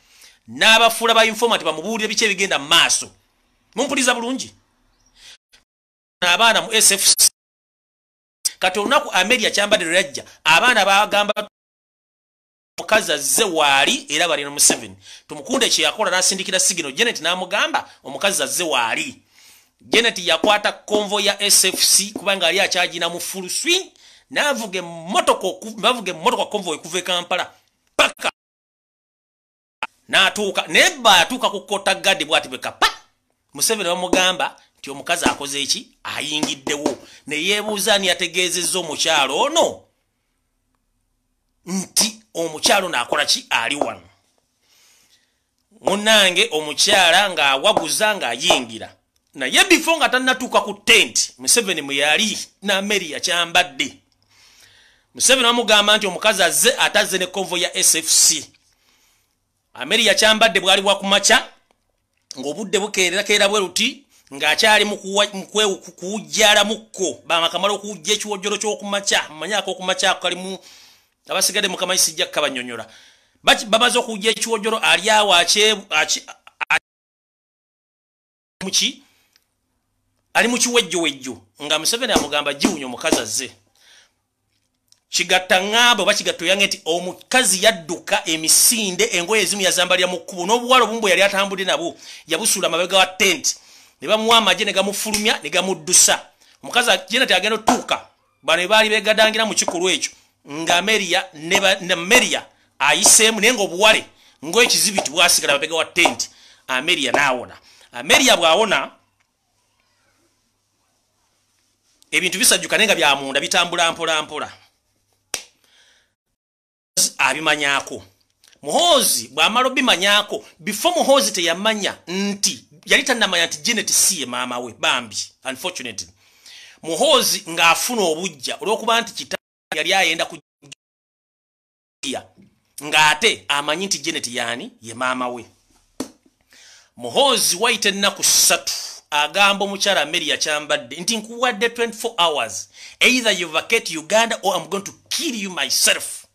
n'abafuula ba informant, bamubuulire biki ebigenda mu maaso. Mumpuliza bulungi? Abaana mu SFC. Kati olunaku Amelia Kyambadde lwe yajja, abaana bagamba mukazi azze waali era balina Museveni. Tumukunde kye yakola, n'asindikira signal Janet, n'amugamba omukazi azze waali. Janet yakwata convoy ya SFC, kubanga ali akyagina mu full swing, n'avuga emmotoka, bavuga emmotoka convoy okuva e Kampala paka n'atuuka. Naye bba yatuuka ku kota gadi bw'ati bwe kapa, Museveni bamugamba nti omukazi akoze eki, ayingiddewo. Ne yeebuuza ani yategeezezza omukyalo ono nti omukyalo ono akola ki, ali wano. Munnange, omukyala ng'awaguza ng'ayingira, naye before nga tannatuuka ku tent Museveni mwe yali n'Amelia Kyambadde, Museveni bamugamba nti omukazi azze, atazze ne convoy ya SFC. Amelia Kyambadde bwali bwakumakya ng'obudde bukeererakeera bwe luti, ng'akyali mu kuwujjalamukko, bamakamala okuwujja ekiwojjolo ky'okumakya. Mmanyi ak'okumakya ako kalimu abasigadde mukamanyi, sijja kukabanyonyola. Bamaze okuwujja ekiwojjolo, ali awo muki, ali mu kiwejjowejjo, nga Museveni amugamba giwunya, omukazi azze. Kigatta ŋŋamba oba kigatta oyange nti omukazi yadduka emisinde, engoye ezimu yazambalira mu kkubo, n'obuwala obumu bwe yali atambudde nabwo yabusuula amabega wa tent, ne bamuwa amagye ne gamufulumya ne gamuddusa. Omukazi Janet agenda otuuka, bano baali begadangira mu kikolwa ekyo, nga Ameria ne Ameria ayiseemu, naye ng'obuwale ng'ekizibiti bwasigala mabega wa tent. Ameria n'awona. Ameria bw'awona, ebintu bisajjuka, naye nga byamunda bitambula mpola mpola. Abimanyaako Muhoozi bw'amala obimanyaako, before Muhoozi teyamanya nti, yali tannamanya nti Janet si ye maama we. Bambi, unfortunately, Muhoozi ng'afuna obujja olw'okuba nti kita yali ayenda ku ng'ate amanyi nti Janet yaani ye maama we. Muhoozi wayita ennaku 3 Agamba omukyala Amelia Kyambadde nti, "Nkuwadde 24 hours, either you vacate Uganda or I'm going to kill you myself."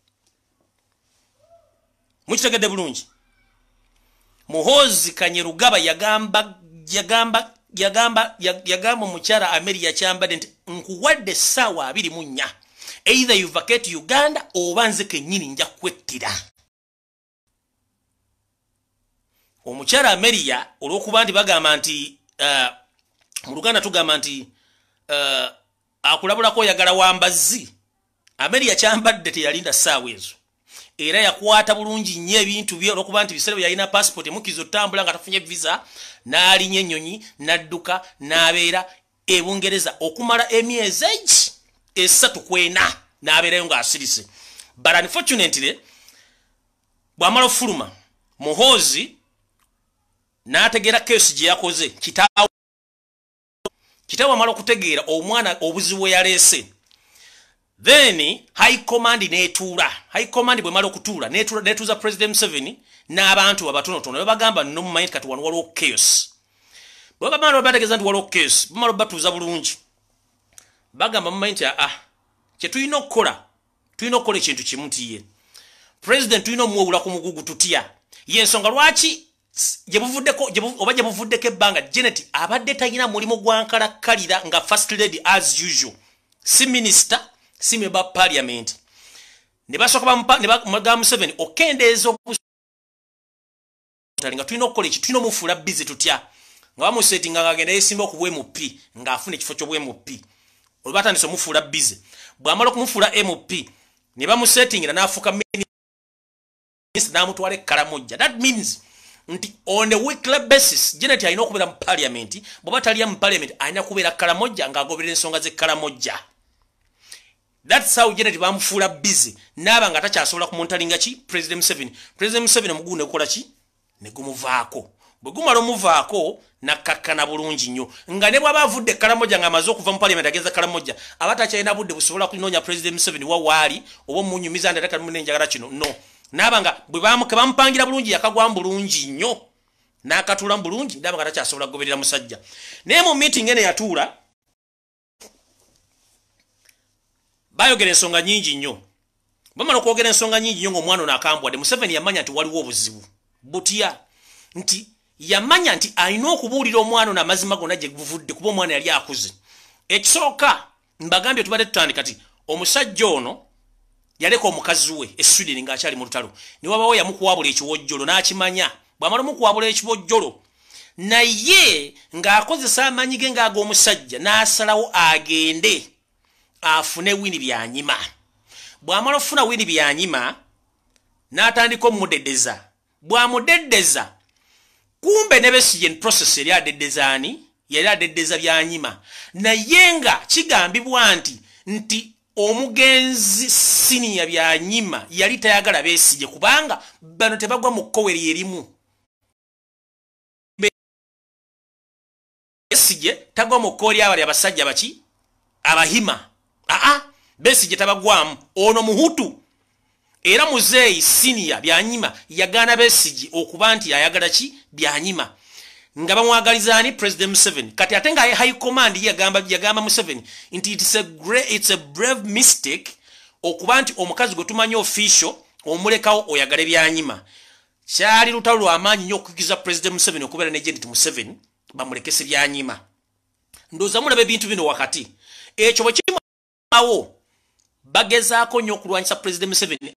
Mukitegedde bulungi? Muhoozi Kainerugaba yagamba omukyala Amelia Kyambadde nti, "Nkuwadde essaawa 24, either you vacate Uganda oba nze kennyini nja kwettira." Omukyala Amelia, olw'okuba nti bagamba nti mu Luganda tugamba nti akulabulako oyagala wambazzi, Amelia Kyambadde teyalinda ssaawa ezo, era yakwata bulungi nnyo ebintu bye. Olwokuba nti biseera bye yalina passport emukkiriza otambula nga tafunye visa, n'alinnya ennyonyi n'adduka n'abeera e Bungereza okumala emyezi egi 3 ku 4, n'abeerayo ng'asirise. But unfortunately, bw'amala ofuluma, Muhoozi n'ategeera case gye yakoze. Kitaawe amala okutegeera omwana obuzibu bwe yaleese, then high command netuula. High command bwemala okutuula, netuuza President Museveni n'abantu abatonotono. Babagamba, "No, mumanyi kati wano waliwo chaos." Bwe bamala bategeeza nti waliwo chaos, bamala batuuza bulungi, bagamba, "Mumanyi nti aa kye tulina okukola, tulina okukola ekintu kimu nti ye president tulina omuwewula ku mugugu." Tutya? Yensonga lwaki gyebuvuddeko oba gye buvuddeko ebbanga Janet abadde talina mulimu gwa nkalakkalira nga first lady as usual, si minister, si member parliament. Ne basooka bagamba Museveni okendeeza nga tulina okukola eki, tulina omufuula busy. Tutya? Nga bamusetinga nga agenda yesimba okuba MP, ng'afuna ekifo ky'obwa MP. Olwo batandise omufuula busy. Bw'amala okumufuula MP, ne bamusetingira n'afuuka minisita, n'amutwala e Karamojja. That means nti on a weekly basis Janet alina okubeera mu parliament. Bw'aba talya mu parliament, alina kubeera Karamojja ng'agoberera ensonga z'e Karamojja. That's how Janet bamufuula busy, naaba nga takyasobola kumonitoringa ki President Museveni. President Museveni omugugu negukola ki? Ne gumuvaako. Bwe gumala omuvaako, nakkakkana bulungi nnyo, nga ne bw'aba avudde Kalamoja, ng'amaze okuva mu parliament agenza Kalamoja, aba takyalina budde busobola kunoonya President Museveni wa waali oba omunyumiza nti ate munenjagala kino. No naaba nga bwe bamupangira bulungi, yakagwamu bulungi nnyo n'akatuulamu bulungi, naaba nga takyasobola kugoberera musajja. Naye mu meeting eno yatuula, bayogera ensonga nyingi nnyo. Bamala okwogera ensonga nyingi nnyo, ng'omwana ono akambwadde. Museveni yamanya nti waliwo obuzibu. Butya? Nti yamanya nti alina okubuulira omwana ono amazima gonna gye buvudde, kuba omwana yali akuze. Ekisooka, mbagambye tubadde tutandika ti omusajja ono yaleka omukazi we e Sweden ng'akyali mu lutalo, ne wabawo yamukuwabula ekiwojjolo, n'akimanya. Bw'amala omukuwabula ekiwojjolo, naye ng'akozesa amaanyi ge ng'ag'omusajja, n'asalawo agende afune Winnie Byanyima. Bw'amala okufuna Winnie Byanyima, n'atandika omumudeddeza. Bw'amudeddeza, kumbe ne Besigye process eri adeddeza ani? Yali adeddeza Byanyima. Naye nga kigambibwa nti omugenzi siniya Byanyima yali tayagala Besigye, kubanga bano tebagwa mu kkoweri erimu. Besigye tagwa mu kkowe lyabali abasajja baki Abahima. Aa, Besigye tabagwamu, ono Muhutu. Era muzeeyi siniya Byanyima yagaana Besigye okuba nti ayagala ki Byanyima, nga bamwagalizaani? President Museveni. Kati ate nga high command yagamba Museveni nti it's a brave mistake okuba nti omukazi gwe tumanyi official omulekawo oyagale Byanyima. Kyali lutalo lwamaanyi nnyo okukkiriza President Museveni okubeera ne Janet Museveni, bamulekese Byanyima. Ndowooza mulaba ebintu bino wakati. Ekyo bwe kimawo, bagezaako nnyo okulwanyisa President Museveni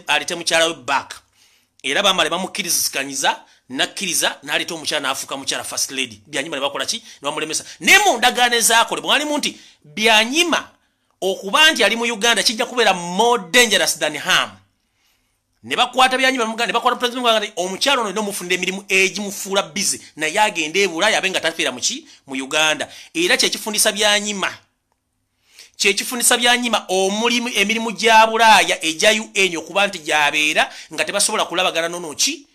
aleete mukyala we back. Era bamala bamukkirizikanyiza, nakkiriza, n'aleeta omukyala, n'afuuka mukyala first lady. Byanyima ne bakola ki? Ne bamulemesa. Naye mu ndagaano ezaakolebwa mwalimu nti Byanyima okuba nti ali mu Uganda kijja kubeera more dangerous than harm. Ne bakwata Byanyima, ne bakwata president nti omukyala ono olina omufunira emirimu egimufuula busy, naye agende e Bulaaya, abe nga tafiira muki mu Uganda. Era kyekifundisa Byanyima, kyekifundisa Byanyima omulimu, emirimu gya Bulaaya egya UN, okuba nti gyabeera nga tebasobola kulabagana nono ki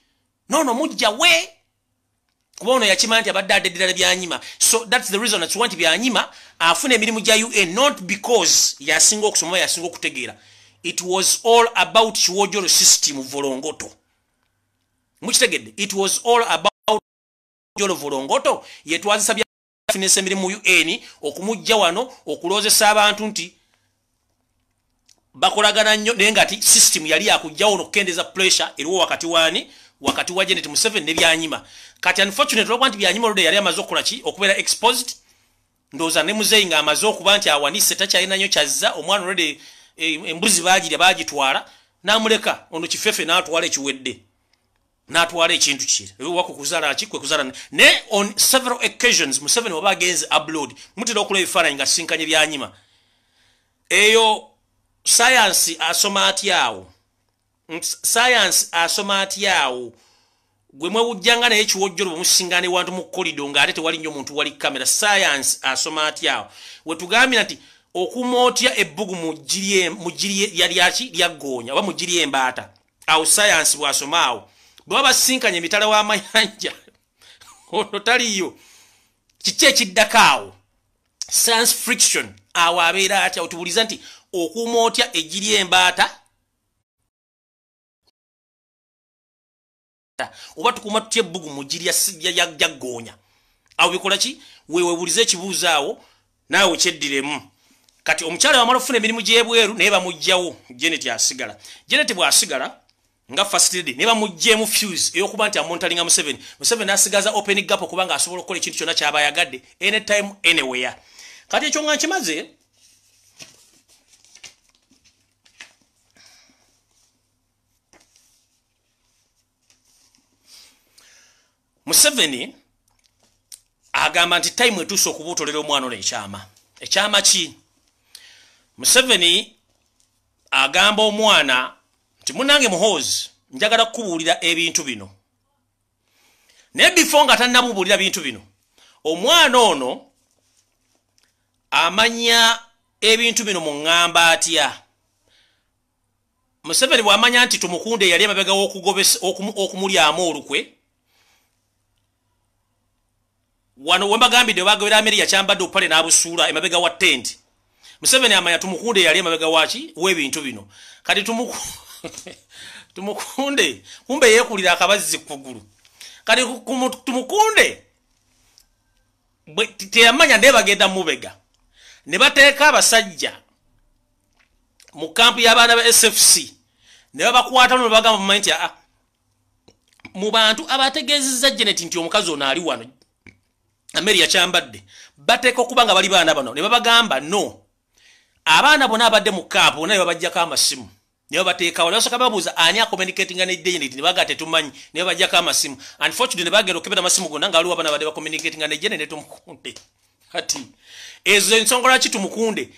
nono mujja we, kuba ono yakimanya nti abadde adeddera Byanyima. So that's the reason atuwa nti Byanyima afuna emirimu gya UN, not because yasinga okusoma, yasinga okutegeera. It was all about kiwojolo system volongoto. Mukitegedde? It was all about Jolovolongoto yetwazisa bya finesse emirimu UN okumujja wano okuloozesa abantu nti bakolagana nnyo, naye nga ti system yali yakujjawo n'okukendeza pressure eriwo wakati wani, wakati wa Janet Museveni ne Byanyima. Kati unfortunately olwokuba nti Byanyima oludde yali amaze okukola ki, okubeera exposed, ndowooza ne muzeeyi ng'amaze okuba nti awanise takyalina nnyo kyazza, omwana olwedde embuzi baagirya baagitwala, n'amuleka ono kifefe n'atwala ekiwedde, n'atwala ekintu kire wako kuzaala ki, kwe kuzaala. Ne on several occasions Museveni waba agenze abroad mutera okulaba ebifaananyi nga sinkanye Byanyima. Eyo science asoma atyawo, science asoma atyawo gwe mwewujjanga naye ekiwojjolo bwe musingana ewantu mu kolido ng'ate tewali nnyo muntu wali kamera. Science asoma atyawo wetugambira nti okuuma otya ebbugu mu ggiri lyaki lyaggoonya oba mu ggiri embaata. Awo science bw'asoma awo bwe baba basinkanye emitala w'amayanja ono taliyo, kiki ekiddako awo? Science friction awo abeera atya? Otubuuliza nti okuuma otya eggiri embaata oba tukuuma tutya ebbugu mu ggiri lyaggoonya. Awo bikola ki? Weeweebuulize ekibuuzo awo naawe kyeddiremu. Kati omukyala wamala okufuna emirimu gy'ebweru naye bamuggyawo, Janet asigala. Janet bw'asigala nga first lady naye bamuggyemu fuse ey'okuba nti amontalinga Museveni. Museveni asigaza open gap okubanga asobola okukola ekintu kyonna ky'aba ayagadde anytime anywhere. Kati ekyo nga nkimaze, Museveni agamba nti time etuuse okubuutolera omwana ono ekyama. Ekyama ki? Museveni agamba omwana nti munnange Muhoozi, njagala kukubuulira ebintu bino. Naye before nga tannabubuulira bintu bino, omwana ono amanya ebintu bino mu ŋŋamba atya? Museveni bw'amanya nti Tumukunde yali emabega okumulyamu olukwe, wano we mbagambidde bagobera Ameria kyambadde obupale n'abusuula emabega wa tenti. Museveni amanya Tumukunde yali emabega waki w'ebintu bino. Kati Tumukunde kumbe yeekulira akabazzi ku kugulu. Kati Tumukunde teyamanya naye bagenda mubega ne bateeka abasajja mu kampu y'abaana ba SFC ne babakwata ne bagamba mumanyi nti aa mu bantu abategeezezza Janet nti omukazi ono ali wano Ameria kyambadde bateeka okuba nga bali baana bano ne babagamba no abaana bonna abadde mu kampu bonna ne babaggyako amasimu ne babateekawo ne basooka babuuza ani acommunicatinga ne Janet ne bagaa tetumanyi ne babaggyako amasimu. Unfortunately ne bagenda okukebera amasimu gonna nga waliwo abaana abadde bacommunicatinga ne Janet ne Tumukunde. Kati ezo ensonga lwaki Tumukunde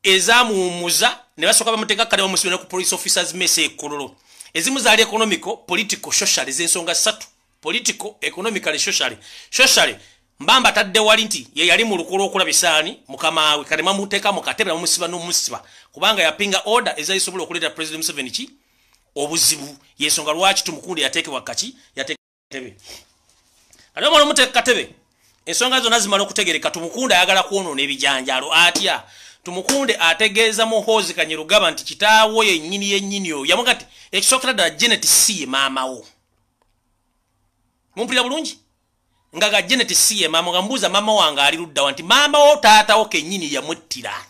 ezamuwummuza ne basooka bamuteeka kale bamusiba ne ku police officers mess e Kololo. Ezimu zaali economical, political, social, ez'ensonga ssatu: political, economically, socially. Socially mbamba tadde wali nti ye yali mu lukolo okulabisa ani mukama we, kale bamuteeka mu katebe bamusiba n'omusiba kubanga yapinga order ezayisobola okuleeta President Museveni ki obuzibu. Yensonga lwaki Tumukunde yateekebwa kaki yateekebe. Kati omala omuteeka katebe, ensonga zonna zimala okutegereka. Tumukunde ayagala kwonoona ebijanjaalo atya? Tumukunde ategeeza Muhoozi Kainerugaba nti kitaawo yennyini yennyini oyo yamuga nti ekisookera ddala Janet si ye maama wo. Mumpulira bulungi? Nga ga Janet si ye maama, nga mbuuza maama wange ali luddawa, nti maama wo taatawo kennyini yamuttira.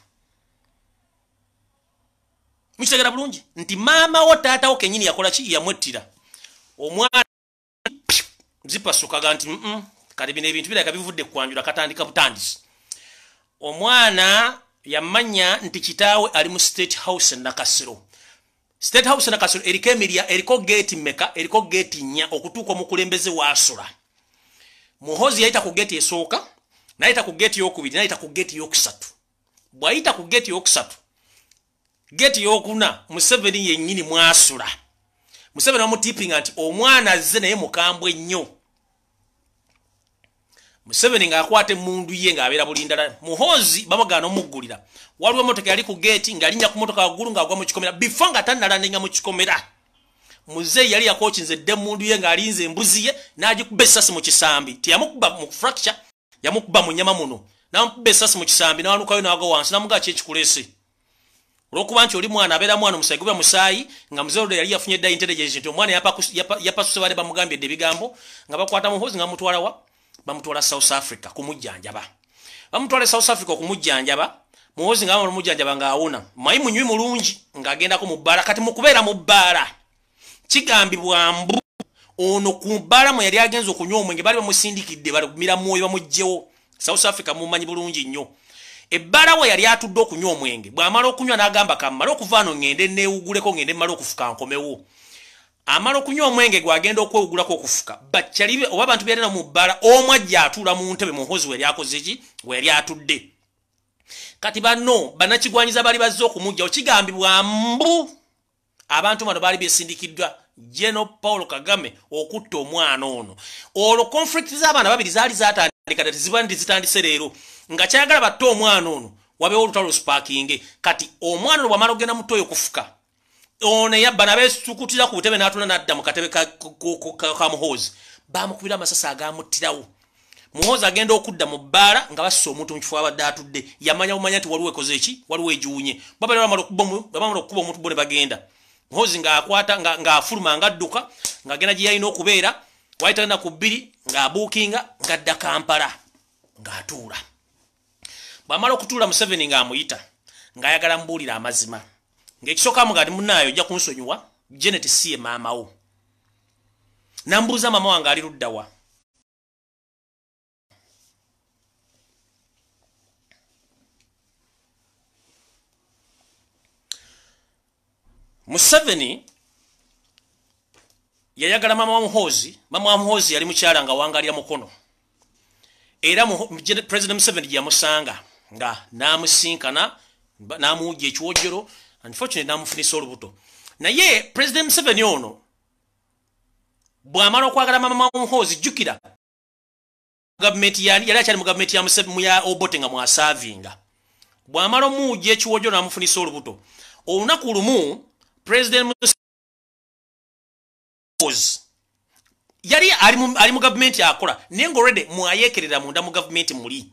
Mukitegera bulungi nti maama wo taatawo kennyini yakola ki? Yamuttira. Omwana zipasukaga nti kati bino ebintu birabika bivudde kwanjula, katandika butandisi. Omwana yamanya nti kitaawe ali mu State House Nakasero. State House Nakasero eriko emirya, eriko geeti mmeka? Eriko geeti nnya okutuuka omukulembeze waasula. Muhoozi yayita ku geeti esooka, n'ayita ku geeti eyokubiri, n'ayita ku geeti eyokusatu. Bw'ayita ku geeti eyokusatu, geeti eyokuna Museveni yennyini mwasula. Museveni bamutiipinga nti omwana azze naye mukambwe nnyo. Museveni ng'akwata emmundu ye ng'abeera bulindala. Muhoozi bamugaana omuggulira. Waliwo emotoka yali ku geeti, ng'alinnya ku motoka waggulu ng'agwa mu kikomera. Before nga tannalandinga mu kikomera, muzeeyi yali yakookinze dda emmundu ye ng'alinze embuzi ye, n'agikuba essasi mu kisambi. Teyamukuba mu fracture, yamukuba mu nnyama muno, n'amukuba essasi mu kisambi, n'awanukayo n'agwa wansi. N'amugaa ki ekikuleese? Olwokuba nti oli mwana abeera mwana, omusaayi guba musaayi. Nga muzeeyi olwo yali yafunye dda intelligence nti omwana yapasuse, baali bamugambye dda ebigambo nga bakwata Muhoozi nga bamutwala wa Bamutwala South Africa kumujjanjaba. Bamutwala South Africa okumujjanjaba. Muhoozi nga bamujjanjaba ng'awona. Mayi munywi mulungi ng'agendako mu bbaala. Kati mu kubeera mu bbaala kigambibwa mbu ono ku bbaala mwe yali agenze okunywa omwenge baali bamusindikidde balumira mwoyo bamuggyewo. South Africa mumanyi bulungi nnyo. Ebbaala we yali atudde okunywa omwenge, bw'amala okunywa n'agamba kammale okuva ano ŋŋende neewuguleko ŋŋende mmale okufuka nkomewo. Amala okunywa omwenge gw'agenda okwewugulako okufuka, bakyali oba abantu byalina mu bbaala omu ajja atuula mu ntebe Muhoozi we yali akoze ki, we yali atudde. Kati banno bannakigwanyiza baali bazze okumuggyawo. Kigambibwa mbu abantu bano baali beesindikiddwa General Paul Kagame okutta omwana ono. Olwo conflict z'abaana babiri zaali zatandika, teziba nti zitandise leero, nga kyayagala batte omwana ono wabeewo olutalo lusparkinge. Kati omwana ono bw'amala okugenda mu ttooyi okufuka, ono eyabba n'abeesukutira ku butebe n'atula n'adda mu katebe ka Muhoozi, baamukubira amasasi agaamuttirawo. Muhoozi agenda okudda mu bbaala nga bassa omuntu mu kifo abadde atudde. Yamanya bumanya nti waliwo ekoze ki, waliwo egiwunye. Babalira bamala okukuba omuntu bo ne bagenda. Muhoozi ng'akwata ng'afuluma ng'adduka ng'agenda gye yalina okubeera. Wayita ennaku bbiri ng'abuukinga ng'adda Kampala ng'atuula. Bw'amala okutuula Museveni ng'amuyita ng'ayagala mubuulira amazima. Ng'ekisooka amugamba nti munnaayo ojja kunsonyiwa, Janet si ye maama wo. Nambuuza maama wange ali ludda wa. Museveni yayagala mama wa Muhoozi. Mama wa Muhoozi yali mukyala nga wangalira mukono. Era President Museveni gye yamusanga nga n'amusinkana n'amuwujja ekiwojjolo, unfortunately n'amufunisa olubuto. Naye President Museveni ono bw'amala okwagala mama wa Muhoozi, jjukira gavumenti yali akyali mu gavumenti ya Museveni ya Obote nga mwasaavinga. Bw'amala omuwujja ekiwojjolo n'amufunisa olubuto, olunaku lumu President Muhoozi yali ali mu gavumenti akola, naye nga already mwayeekerera munda mu gavumenti muli.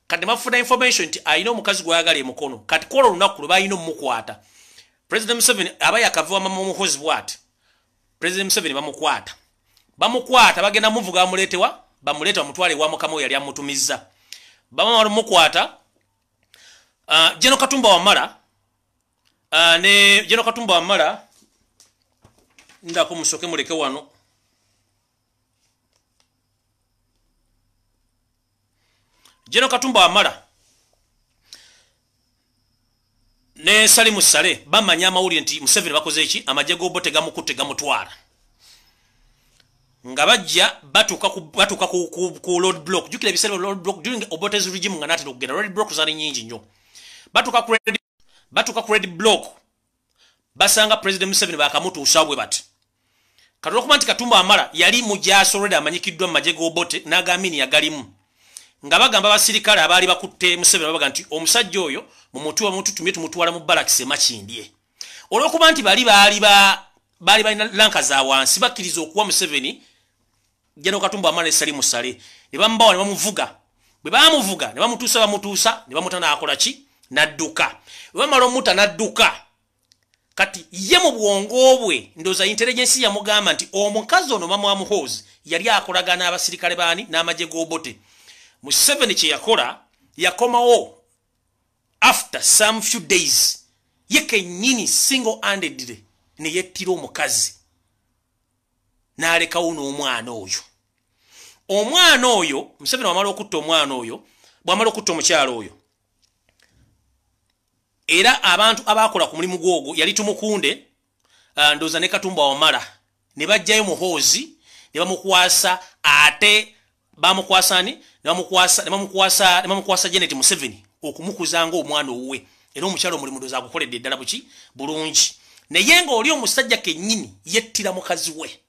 Kati bafuna information nti alina omukazi gw'ayagala emukono. Kati kola olunaku lwe balina omukwata. President Museveni aba yakava wa mama Muhoozi bw'ati. President Museveni bamukwata. Bamukwata bagenda muvuga bamuleetewa, bamuleeta bamutwale ewa mukama we yali amutumizza. Bamala omukwata, General Katumba Wamala ne General Katumba Wamala ndako musoke muleke wano. General Katumba Wamala ne Salimu Saleh bamanya amawulire nti Museveni bakoze ki, amagye g'Obote gamukutte gamutwala. Nga bajja batuuka ku road block. Jjukira ebiseera road block during Obote's regime nga n'atera okugenda, road block zaali nnyingi nnyo. Batuuka ku red block basanga President Museveni bakamutuusa bwe bati. Kati olwokuba nti Katumba Wamala yali mujaasi already amanyikiddwa mu magye g'Obote n'Agamini yagalimu, nga bagamba abasirikale abaali bakutte Museveni babaga nti omusajja oyo mumutuwa mututumye tumutwala mu barracks e Makindye. Olwokuba nti bali baali balina lanka za wansi bakkiriza okuwa Museveni General Katumba Wamala ne Salimu Saleh, ne bamubawa ne bamuvuga. Bwe bamuvuga ne bamutuusa ne bamuta n'akola ki, n'adduka. Bwe bamala omuta n'adduka. Kati ye mu bwongo bwe ndowooza intelligence yamugamba nti omukazi ono mama wa Muhoozi yali akolagana n'abasirikale baani n'amagye g'Obote. Museveni kye yakola, yakomawo after some few days ye kennyini single handedly ne yettira omukazi n'alekawo n'omwana oyo. Omwana oyo Museveni bw'amala okutta omwana oyo, bw'amala okutta omukyala oyo, era abantu abakola ku mulimu gwogwo yali Tumukunde, ndowooza ne Katumba Wamala, ne bajjayo Muhoozi ne bamukwasa. Ate bamukwasa ani? Ne bamukwasa Janet Museveni okumukuza ng'omwana owuwe. Era omukyala omulimu ndowooza agukoledde ddala buki bulungi. Naye ng'oli omusajja kennyini yettira mukazi we.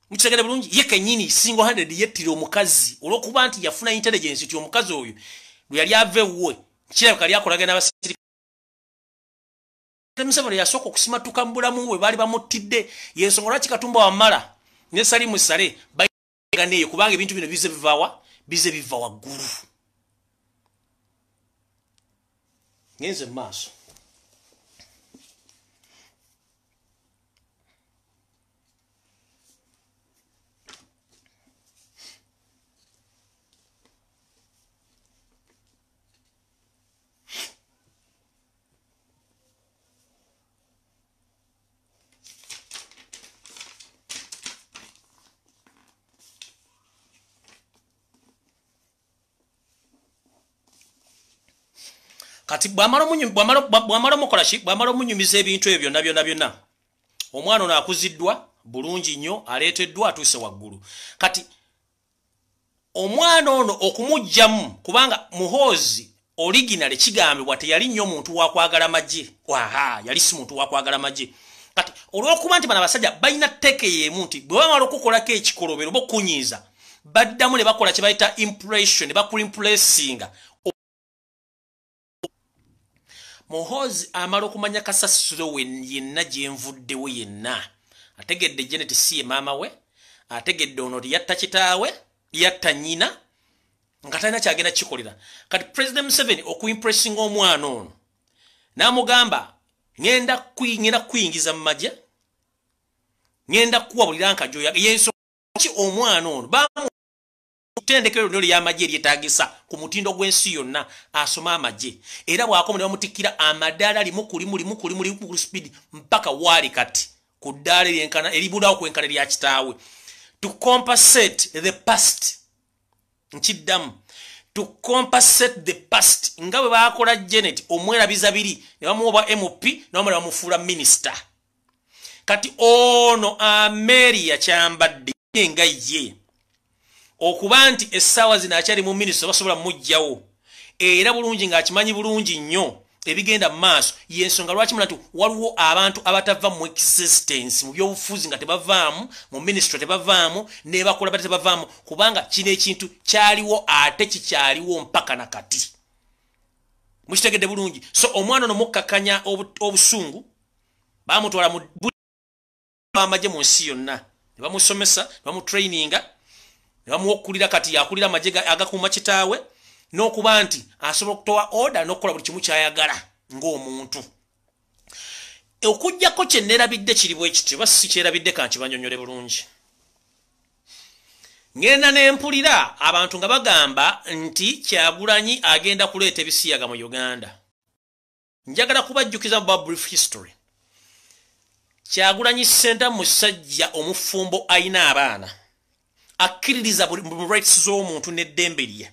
Mukitegere bulungi, ye kennyini single handed yettira omukazi olw'okuba nti yafuna intelligence nti omukazi oyo lwe yali ava ewuwe kirabika yali akolagana n'abasirikale. Museveni yasooka okusimatuka mu bulamu bwe baali bamuttidde. Y'ensonga lwaki Katumba Wamala ne Salimu Saleh bayigana eyo, kubanga ebintu bino bize biva wa? Bize biva waggulu. Ngenze mu maaso. Kati bwamala omukola ki, bwamala omunyumiza ebintu ebyo byonna byonna byonna, omwana ono akuziddwa bulungi nnyo, aleeteddwa, atuuse waggulu. Kati omwana ono okumuggyamu, kubanga Muhoozi original kigambibwa teyali nnyo muntu wa kwagala magye, aha, yali si muntu wa kwagala magye. Kati olw'okuba nti bano abasajja balina tteeke y'emu nti bwe bamala okukolako ekikolobero oba okunyiiza, baddamu ne bakola kye bayita impression, ne bakuimpressinga. Muhoozi amala okumanya kasasiro we yenna gyenvuddewo yenna, ategedde Janet si ye maama we, ategedde ono yatta kitaawe, yatta nnyina, nga talina kyagenda kikolera. Kati President Museveni okuimpressinga omwana ono n'amugamba, ŋŋenda kuyingiza mu magye, ŋŋenda kuwa buli rank gy'oyagala. Yensonga ki omwana ono bamutendekero lyonna ery'amagye eryetaagisa ku mutindo gw'ensi yonna, asome amagye, era bw'akoma ne bamutikkira amadaala limu ku limu, limu ku limu, limu ku speed, mpaka waali kati ku ddaala eryenkana eribulawo kwenkana erya kitaawe, to compensate the past. Nkiddamu, to compensate the past, nga bwe baakola Janet omwerabiza biri ne bamuwa bwa MP ne bamala bamufuula minisita. Kati ono Ameria Kyambadde nga ye okuba nti essaawa zino akyali mu minisita, basobola muggyawo, era bulungi ng'akimanyi bulungi nnyo ebigenda mu maaso. Yensonga lwaki mula nti waliwo abantu abatava mu existence mu byobufuzi nga tebavaamu, mu ministry tebavaamu, nebakola bate tebavaamu, kubanga kino ekintu kyaliwo ate kikyaliwo mpaka na kati. Mukitegedde bulungi? So omwana ono mukkakanya obusungu, bamutwala mu amagye mu nsi yonna, ne bamusomesa, ne bamutraininga, ne bamuwa okukulira. Kati yakulira amagye agakuuma kitaawe, n'okuba nti asobola okutowa order n'okukola buli kimu kyayagala ng'omuntu. Okugjako kye neerabidde kiri bwe kiti, oba si kyerabidde, kankibanyonyole bulungi. Ngenda ne mpulira abantu nga bagamba nti Kyagulanyi agenda kuleeta ebisiyaga mu Uganda. Njagala kubajjukiza mu brief history. Kyagulanyi Ssentamu musajja omufumbo, ayina abaana, akkiririza mu rights z'omuntu n'eddembe lye.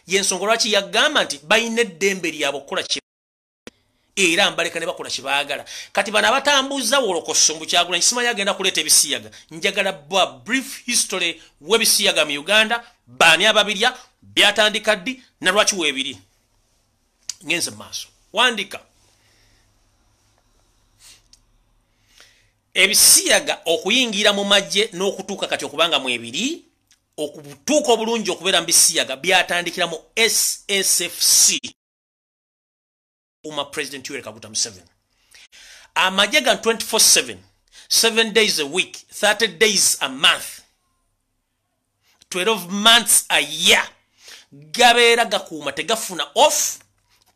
Yensonga lwaki yagamba nti balina eddembe lyabwe okukola, era mbaleka ne bakola kyebaagala. Kati bano abatambuza wolokoso mbu Kyagulanyi simanyi agenda kuleeta ebisiyaga, njagala bwa brief history w'ebisiyaga mu Uganda, baani ababirya, byatandika ddi, na lwaki weebiri. Ngenze mu maaso, wandika. Ebisiyaga okuyingira mu magye n'okutuuka kati okubanga mwebiri, okutuuka obulungi okubeera mu bisiyaga, byatandikira mu SSFC uma President Yoweri Kaguta Museveni. Amagye ga 24/7, 7 days a week, 30 days a month, 12 months a year, gabeera gakuuma, tegafuna off,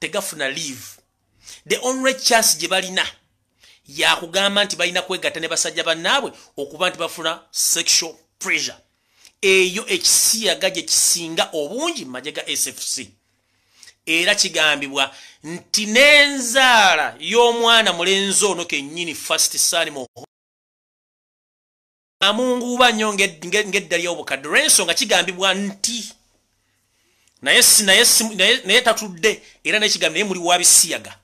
tegafuna leave. The only chance gye balina yakugamba nti balina kwegatta ne basajja bannaabwe okuba nti bafuna sexual pressure. Eyo ekisiyaga gye kisinga obungi mu magye ga SFC. Era kigambibwa nti n'enzaala y'omwana mulenzi ono kennyini, first son, amunguuba nnyo ng'edda ly'obukadde, olw'ensonga kigambibwa nti naye tatudde, era nekigambo naye muli wa bisiyaga.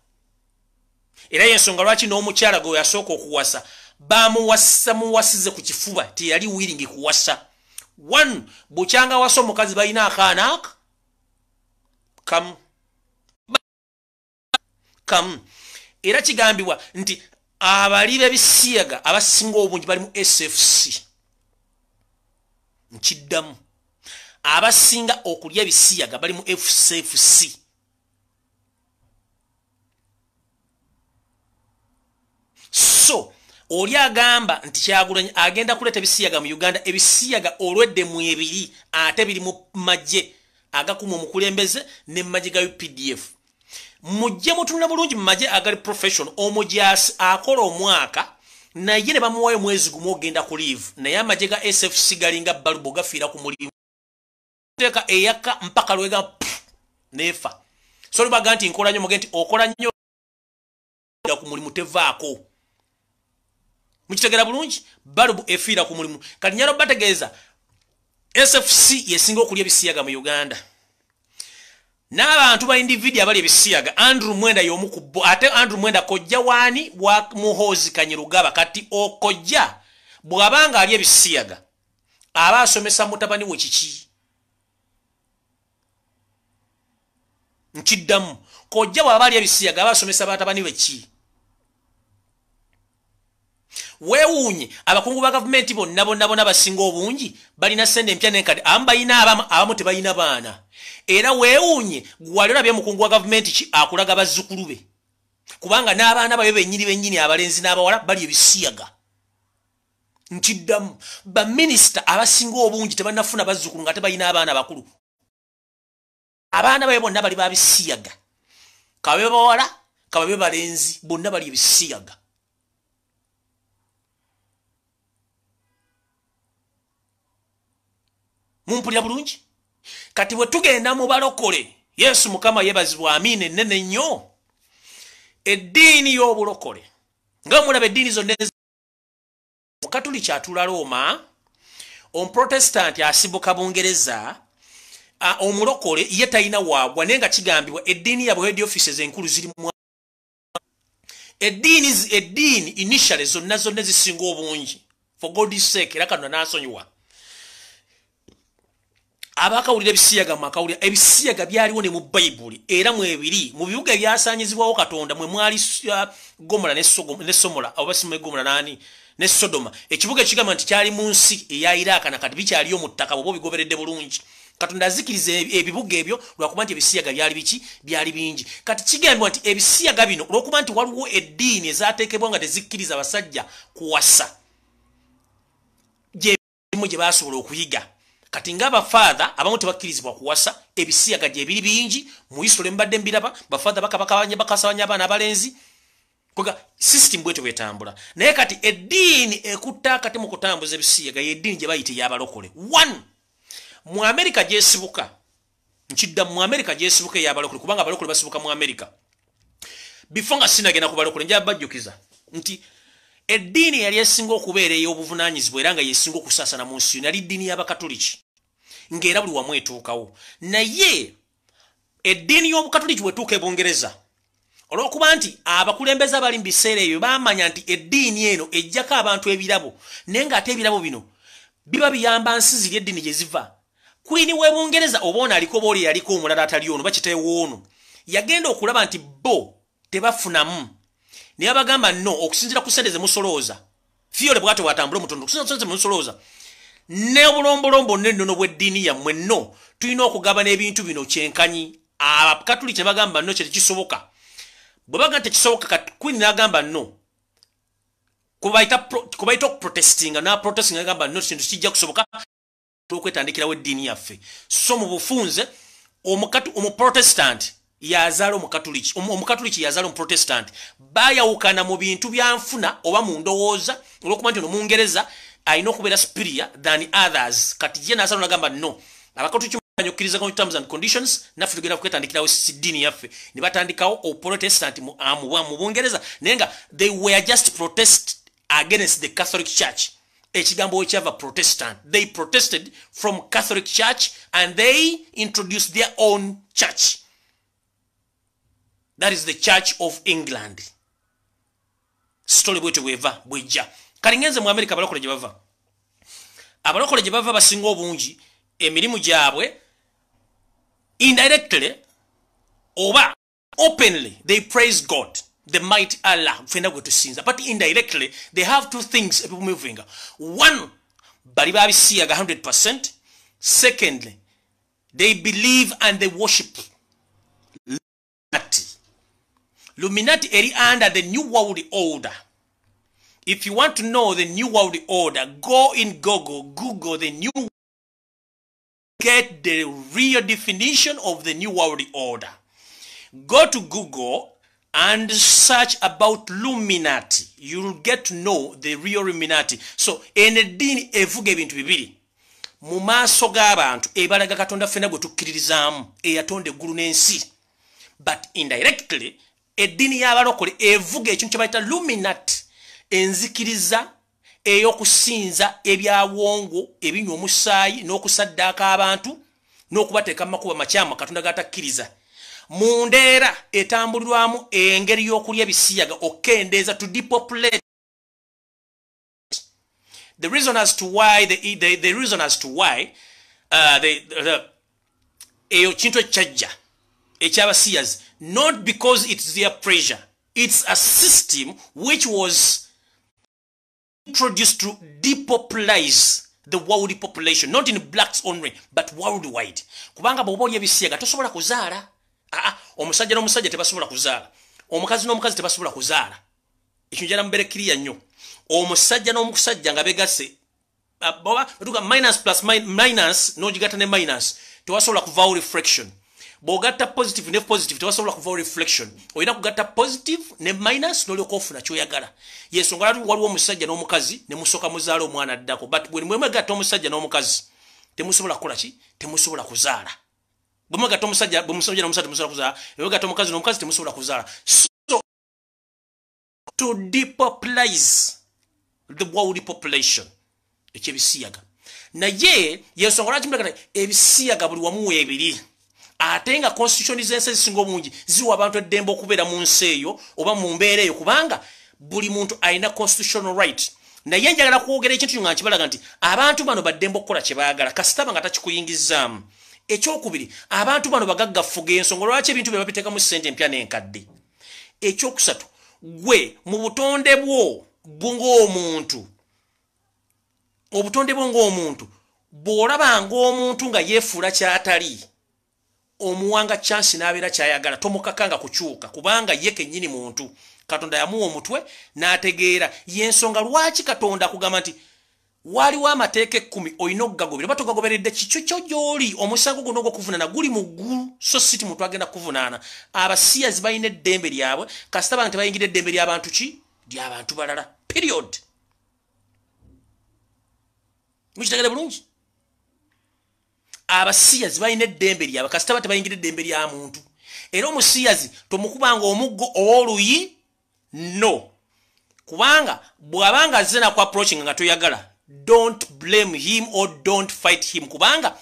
Era yensonga lwaki n'omukyala gwe yasooka okuwasa bamuwasa muwasize ku kifuba, teyali willing kuwasa. One, bukyanga wasa omukazi balina akaana aka kamu kamu. Era kigambibwa nti abali b'ebisiyaga abasinga obungi bali mu SFC. Nkiddamu, abasinga okulya ebisiyaga bali mu SFC. So oli agamba nti Kyagulanyi agenda kuleeta ebisiyaga mu Uganda, ebisiyaga olwedde mu ebiri, ate biri mu magye agakuuma omukulembeze ne magye ga UPDF. Mujje mutunula bulungi mu magye agali professional, omujaasi akola omwaka naye ne bamuwayo mwezi gumu ogenda ku leave, naye amagye ga SFC galinga balubo, gafiira ku mulimu, teeka eyaka mpaka lwega nefa. So lubaga nti nkola nnyo, muge nti okola nnyo ku mulimu tevaako. Mukitegera bulungi? Balubu efiira ku mulimu. Kati nyalo bategeeza SFC yesinga okulya ebisiyaga mu Uganda. N'abantu ba individual abali ebisiyaga, Andrew Mwenda y'omu ku bo. Ate Andrew Mwenda kojja waani? Wa Muhoozi Kanyirugaba. Kati okojja bw'abanga ali ebisiyaga, aba asomesa mutabani we kiki? Nkiddamu, kojja bw'aba ali ebisiyaga, aba asomesa batabani we ki? Weewuunye abakungu ba gavumenti bonna bonna bonna basinga obungi balina sente empya n'enkadde. Abamu balina, abamu tebalina baana. Era weewuunye, gwali olabye mukungu wa gavumenti ki akulaga bazzukulu be? Kubanga n'abaana babe bennyini bennyini, abalenzi n'abawala, bali ebisiyaga. Nkiddamu, baminisita abasinga obungi tebannafuna bazzukulu nga tebalina abaana bakulu. Abaana babe bonna bali babisiyaga, kababe bawala kababe balenzi, bonna bali ebisiyaga. Mumpulira bulungi? Kati bwe tugenda mu balokole, Yesu Mukama yeebazibwa, amiina ennene nnyo. Eddiini y'obulokole, nga mulaba eddiini zonna, Mukatuliki atula Rooma, Omuprotestanti asibuka Bungereza, omulokole ye talina waagwa. Naye nga kigambibwa eddiini yabwe head offices enkulu ziri mu eddiini initially zonna zonna zisinga obungi, for God's sake, era kano nansonyiwa abakawulira ebisiyaga. Mwakawulira ebisiyaga byaliwo ne mu Bayibuli, era mwebiri mu bibuga ebyasanyizibwawo Katonda, mwe mwali Gomola ne Somola, oba simu Gomola nani ne Sodoma, ekibuga ekigamba nti kyali mu nsi eya Iraaka, na kati bikyaliyo mu ttaka bw'oba obigoberedde bulungi. Katonda azikiriza ebibuga ebyo lwakuba nti ebisiyaga byali biki? Byali bingi. Kati kigambibwa nti ebisiyaga bino, olwokuba nti waliwo eddiini ezateekebwa nga tezikkiriza basajja kuwasa, gyemu gye basobola okuyiga. Kati ng'abafaatha abamu tebakkirizibwa kuwasa, ebisiyaga gye biri bingi. Mu history mbadde mbiraba, bafaatha bakabakabanya, bakasabanya abaana abalenzi. Kuga system bwetyo bwetambula. Naye kati eddiini ekutta akati mu kutambuza ebisiyaga yeddiini gye bayita ey'abalokole. One, mu Amerika gyesibuka. Nkidda, mu Amerika gyesibuka ey'abalokole, kubanga abalokole basibuka mu Amerika. Before nga sinagenda ku balokole, nja bajjukiza nti eddiini eyali esinga okubeera ey'obuvunaanyizibwa era nga yesinga okusaasana mu nsi yali ddiini y'Abakatuliki, ng'era buli wamu etuukawo. Naye eddiini y'Obukatuliki bwetuuka e Bungereza, olw'okuba nti abakulembeze abali mu biseera ebyo baamanya nti eddiini eno ejjako abantu ebirabo, naye ng'ate ebirabo bino biba biyamba nsi ziri eddiini gye ziva, Queen w'e Bungereza, oba ono aliko oba oli yaliko omulala atali ono, bakiteewo ono, yagenda okulaba nti bo tebafunamu, naye abagamba no okusinziira ku ssente ze musolooza, fiyole bwatyo bwatambula omutono, okusinziira ku ssente ze musolooza n'obulombolombo n'ennono bw'eddiini yammwe, nno tulina okugabana ebintu bino kyenkanyi. Abakatuliki ne bagamba no, kye tekisoboka. Bwe bagamba tekisoboka, kati Queen n'agamba no, kubayita okuprotestinga, n'aprotestinga, agamba no, kintu kijja kusoboka okwetandikirawo eddiini yaffe. So mu bufunze, Omuprotestant yazaala Omukatuliki, Omukatuliki yazaala Omuprotestant. Bayawukana mu bintu byanfuna oba mu ndowooza, olwokuba nti ono Mungereza alina okubeera superior than others. Kati ye nasala nagamba no, Abakatuliki okkiriza terms and conditions, naffe tugenda kwetandikirawo ddiini yaffe. Ne batandikawo Oprotestant mu Bungereza, naye nga they were just protest against the Catholic Church. Ekigambo wekyava Protestant, they protested from Catholic Church and they introduced their own church, that is the Church of England. Story bwetyo bweva bwejja. Kali ngenze mu America, abalokole gye bava, abalokole gye bava basinga obungi emirimu gyabwe, indirectly oba openly, they praise God the mighty Allah, fena gwe tusinza, but indirectly they have two things moving. One, bali babisiyaga 100%. Secondly, they believe and they worship Illuminati. Illuminati eri under the New World Order. If you want to know the New World Order, go in Google, google the new, get the real definition of the New World Order. Go to Google and search about Illuminati. You'll get to know the real Illuminati. So eno eddiini evuga ebintu bibiri. Mu maaso g'abantu ebalaga Katonda ffenna gwe tukkiririzaamu eyatonda eggulu n'ensi, but indirectly eddiini y'abalokole evuga ekintu kye bayita Illuminati, enzikiriza ey'okusinza ebyawongo ebinywa omusaayi n'okusaddaaka abantu n'okubateeka mu makubo makyamu Katonda gatakkiriza. Mu ndeera etambulirwamu engeri y'okulya ebisiyaga okendeeza, to depopulate. The reason as to why the reason as to why the eyo kintu ekyajja ekyabasiyazi, not because it's their pressure, it's a system which was introduced to depopulize the world population, not in blacks only but worldwide. Kubanga bw'oba olya ebisiyaga tosobola kuzaala. Aa, omusajja n'omusajja tebasobola kuzaala, omukazi n'omukazi tebasobola kuzaala. Ekyo njala mubeere kiriya nnyo. Omusajja n'omusajja nga begasse, batuga minus plus minus n'ogigatta ne minus, tewasobola kuvaawo reflection. Bw'ogatta positive ne positive tewasobola kuvaawo reflection. Olina kugatta positive ne minus n'olyoka ofuna ky'oyagala. Yensonga lwaki waliwo omusajja n'omukazi ne musooka muzaala omwana addako, but bwe mwegatta omusajja n'omukazi temusobola kukola ki? Temusobola kuzaala. Bwe mwegatta omusajja, bwe musajja n'omusajja temusobola kuzaala, bwe mwegatta omukazi n'omukazi temusobola kuzaala. So to depopulize the world population, ekyebisiyaga. Naye yensonga lwaki mulagala ebisiyaga buli wamu weebiri, ate nga constitution z'ensi ezisinga obungi ziwa abantu eddembe okubeera mu nsi eyo oba mu mbeera eyo, kubanga buli muntu alina constitutional right. Naye njagala kwogera ekintu nga nkibalaga nti abantu bano baddembe okukola kye baagala kasitaba nga takikuyingizaamu. Ekyokubiri, abantu bano bagaggafuga, ensonga lwaki ebintu bye babiteekamu ssente empya n'enkadde. Ekyokusatu, gwe mu butonde bwo ng'omuntu, obutonde bwo ng'omuntu, bw'olaba ng'omuntu nga yeefuula ky'atali, omuwanga chance n'abeera ky'ayagala, tomukakanga kukyuka, kubanga ye kennyini muntu. Katonda yamuwa omutwe n'ategeera. Y'ensonga lwaki Katonda akugamba nti waliwo amateeka 10 olina okugagobera, oba togagoberedde kikyo kyo gy'oli, omusango guno ogw'okuvunaana guli mu ggulu, so si ti muntu agenda kuvunaana. Abasiyazi balina eddembe lyabwe, kasita banga tebayingira eddembe ly'abantu ki? Ly'abantu balala. Period. Mukitegere bulungi? Abasiyazi balina eddembe lyabwe, kasita tebayingira eddembe lya muntu. Era omusiyazi tomukubanga omuggo ow'oluyi, no. Kubanga bw'abanga azze naku approaching nga toyagala, don't blame him or don't fight him, kubanga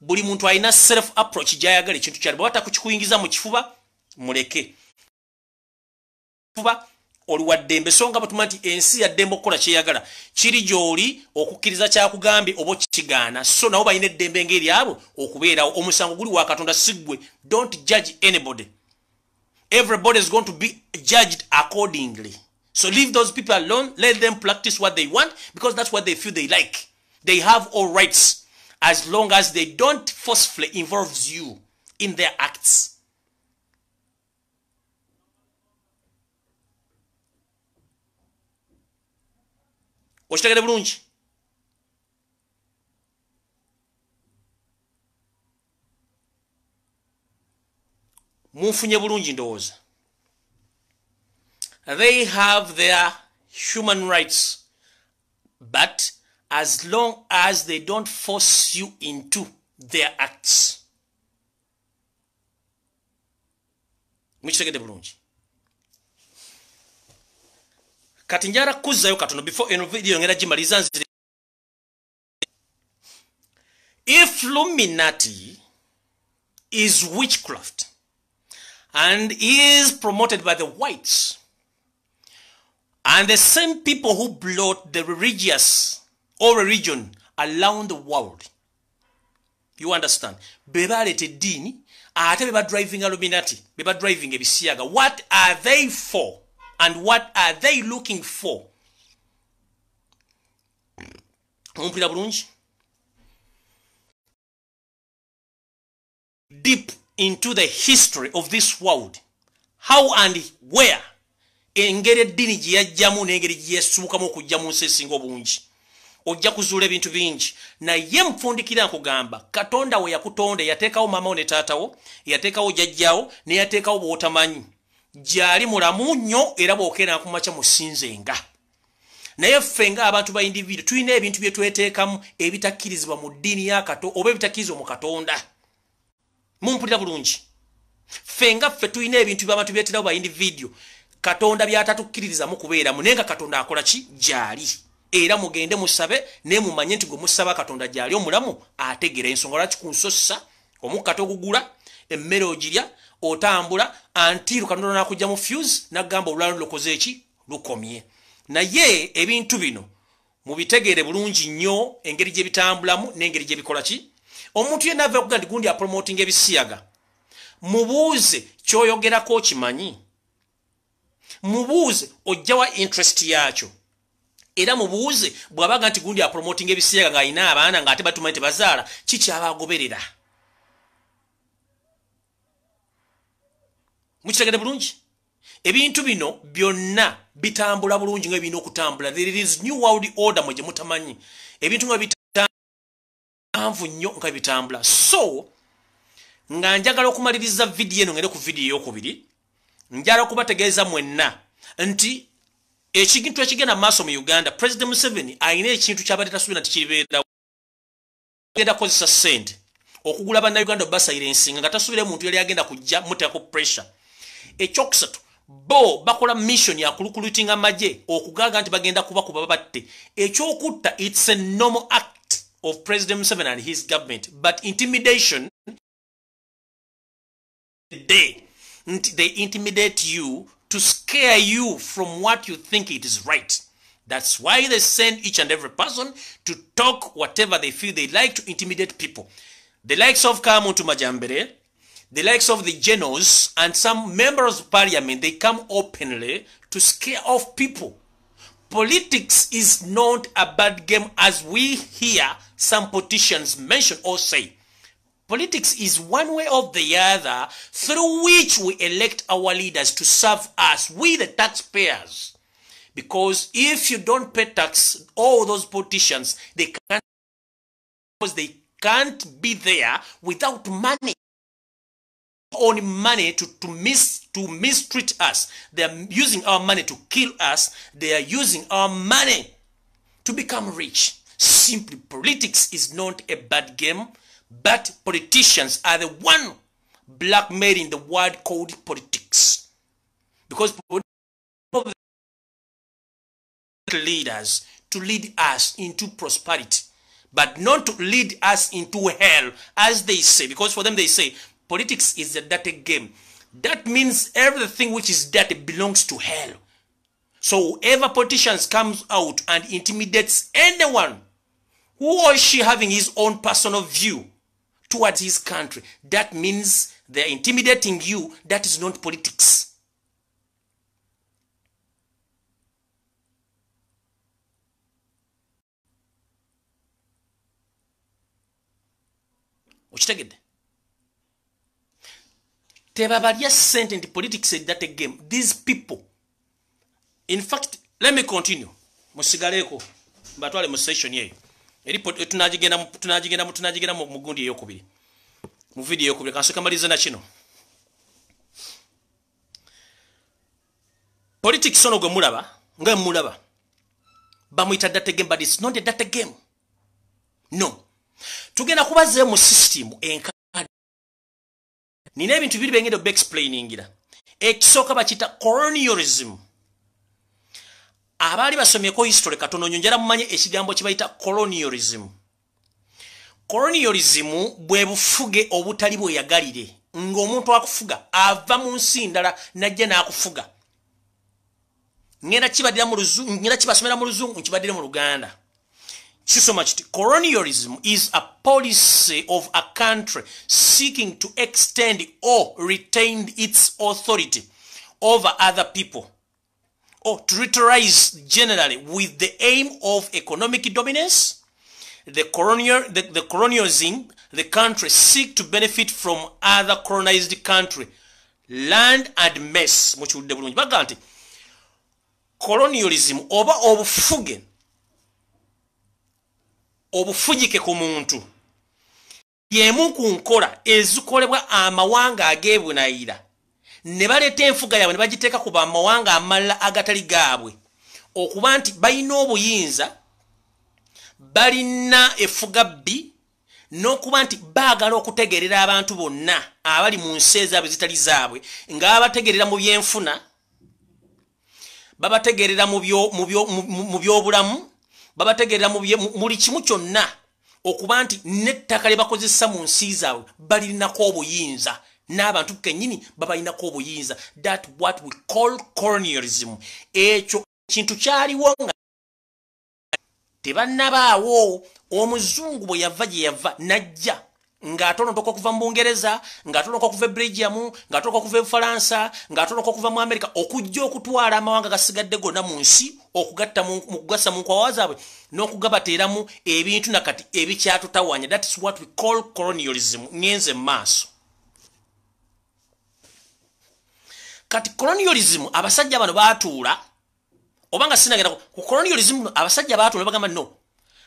buli muntu alina self approach gy'ayagala ekintu kyali. Bw'aba takukikuyingiza mu kifuba, muleke. Kifuba oli wa ddembe, so nga batuma nti ensi ya ddembe okukola kyeyagala, kiri gy'oli okukkiriza kyakugambye oba okigaana. So nabo balina eddembe ng'eryabwe okubeerawo. Omusango guli wa Katonda, si ggwe. Don't judge anybody. Everybody is going to be judged accordingly. So leave those people alone. Let them practice what they want, because that's what they feel they like. They have all rights as long as they don't forcefully involve you in their acts. Okitegere bulungi? Munfunye bulungi ndowooza. They have their human rights, but as long as they don't force you into their acts. Mukitegedde bulungi? Kati njala kuzzayo katono before eno video ngenda gimaliza nzire. If Illuminati is witchcraft and is promoted by the whites and the same people who brought the religious or religion around the world, you understand, be baleeta eddiini ate be ba driving Illuminati, be ba driving ebisiyaga, what are they for and what are they looking for? Mumpulira bulungi? Deep into the history of this world, how and where engeri eddiini gye yajjamu n'engeri gye yeesubukamu okujja mu nsi esinga obungi, ojja kuzuula ebintu bingi. Naye nfundikira nkugamba, Katonda we yakutonda, yateekawo maama wo ne taatawo, yateekawo jjajjaawo, ne yateekawo bw'otamanyi. Gy'ali mulamu nnyo, era bw'okeera ku makya musinzenga. Naye ffe ng'abantu ba individual tulina ebintu bye tweteekamu ebitakkirizibwa mu ddiini ya Katonda oba ebitakkirizibwa mu Katonda. Mumpulira bulungi? Ffe nga ffe tulina ebintu by'abantu byeterawo ba individual Katonda by'atatukkiririzamu kubeeramu, naye nga Katonda akola ki? Gy'ali. Era mugende musabe, naye mumanye nti gwe musaba Katonda gy'ali omulamu ategeera. Ensonga lwaki ku nsossa omukka togugula, emmere ogirya, Otambula until Katonda n'akujja mu fuse n'agamba olwalo lukoze eki lukomye. Naye ebintu bino mubitegeere bulungi nnyo engeri gye bitambulamu n'engeri gye bikola ki. Omuntu yenna ava okuga nti gundi apromotinga ebisiyaga, mubuuze ky'oyogerako okimanyi, mubuuze ojjawa interest yakyo, era mubuuze bw'abaga nti gundi apromotinga ebisiyaga ng'alina abaana ng'ate batumanyi tebazaala, kikyabagoberera. Mukitegedde bulungi? Ebintu bino byonna bitambula bulungi nga birina okutambula. There is new world order mwe gye mutamanyi. Ebintu nga bitanvu nnyo nga bitambula. So nga njagala okumaliriza vidiyo eno ngende ku vidiyo eyokubiri, njagala okubategeeza mwenna nti ekintu ekigenda mu maaso mu Uganda, President Museveni alina ekintu ky'abadde tasuubira nti kiribeerawo. Agenda kukozesa ssente okugula bannayuganda obasayira ensinga nga tasuubira muntu yali agenda kujja muteekako pressure. Ekyokusatu, bo bakola mission ya kulukulutinga magye okugaga nti bagenda kubakuba babatte. Ekyokutta, it's a normal act of President Museveni and his government, but intimidation, they intimidate you to scare you from what you think it is right. That's why they send each and every person to talk whatever they feel they like to intimidate people. The likes of Kamuntu Majambere, the likes of the generals and some members of parliament, they come openly to scare off people. Politics is not a bad game as we hear some politicians mention or say. Politics is one way or the other through which we elect our leaders to serve us, we the taxpayers. Because if you don't pay tax, all those politicians, they can't be there without money. Own money to mistreat us. They are using our money to kill us. They are using our money to become rich. Simply, politics is not a bad game, but politicians are the one blackmailing the word called politics. Because leaders to lead us into prosperity, but not to lead us into hell, as they say. Because for them, they say politics is a dirty game. That means everything which is dirty belongs to hell. So whoever politicians comes out and intimidates anyone who or she having his own personal view towards his country, that means they're intimidating you. That is not politics. Okitegedde? Tebabalya ssente nti politics is that a game. These people, in fact, let me continue. Musigaleko mbatwale mu session yeyo. Eri tunagigenda mu gundi eyokubiri, mu video eyokubiri. Kansooke malize na kino. Politics ono gwe mulaba, nga mulaba bamuyita data game, but it's not a data game. No, tugenda kubaze mu system enka. Nina ebintu biri bengenda explainingira. Ekisooka bakita colonialism. Abaali basomyeko history katono nyonjera mumanye ekigambo kye bayita colonialism. Colonialism bwe bufuge obutali bweyagalire, ng'omuntu akufuga ava mu nsi ndala najja n'akufuga. Ngenda kibadira mu Luzungu, ngenda kibasomera mu Luzungu, nkibadire mu Luganda. Kisoma kiti, colonialism is a policy of a country seeking to extend or retain its authority over other people, or territories generally, with the aim of economic dominance. The colonialism, the country seek to benefit from other colonized country, land and mess. Mukiwulidde bulungi. Bagamba nti colonialism oba obufuge obufugike ku muntu y'emu ku nkola ezikolebwa amawanga ag'ebunayira ne baleeta enfuga yaabwe ne bagiteeka ku bamawanga amalala agatali gaabwe, okuba nti balina obuyinza, balina effuga bbi, n'okuba nti baagala okutegeerera abantu bonna abali mu nsi ezaabwe zitali zaabwe, nga babategeerera mu byenfuna, babategeerera mu byobulamu, babategeerera mu buli kimu kyonna, okuba nti n'ettaka lye bakozesa mu nsi zaabwe balirinako obuyinza. N'abantu kennyini babalinako obuyinza. That what we call colonialism. Ekyo kintu kyaliwo nga tebannabaawo. Omuzungu bwe yava gye yava najja ng'atonotoka okuva mu Bungereza, ng'atonoka okuva e Belgium, ng'atonoka okuva e Bufalansa, ng'atonoka okuva mu Amerika, okujja okutwala amawanga gasigadde gonna mu nsi, okugatta mu kugassa mu nkwawa zaabwe n'okugabateeramu ebintu nakati ebikyatutawaanya. That is what we call colonialism. Ngenze mu maaso. Kati colonialism, abasajja bano baatuula, oba nga sinagenda ku colonialism, abasajja baatuula bagamba no,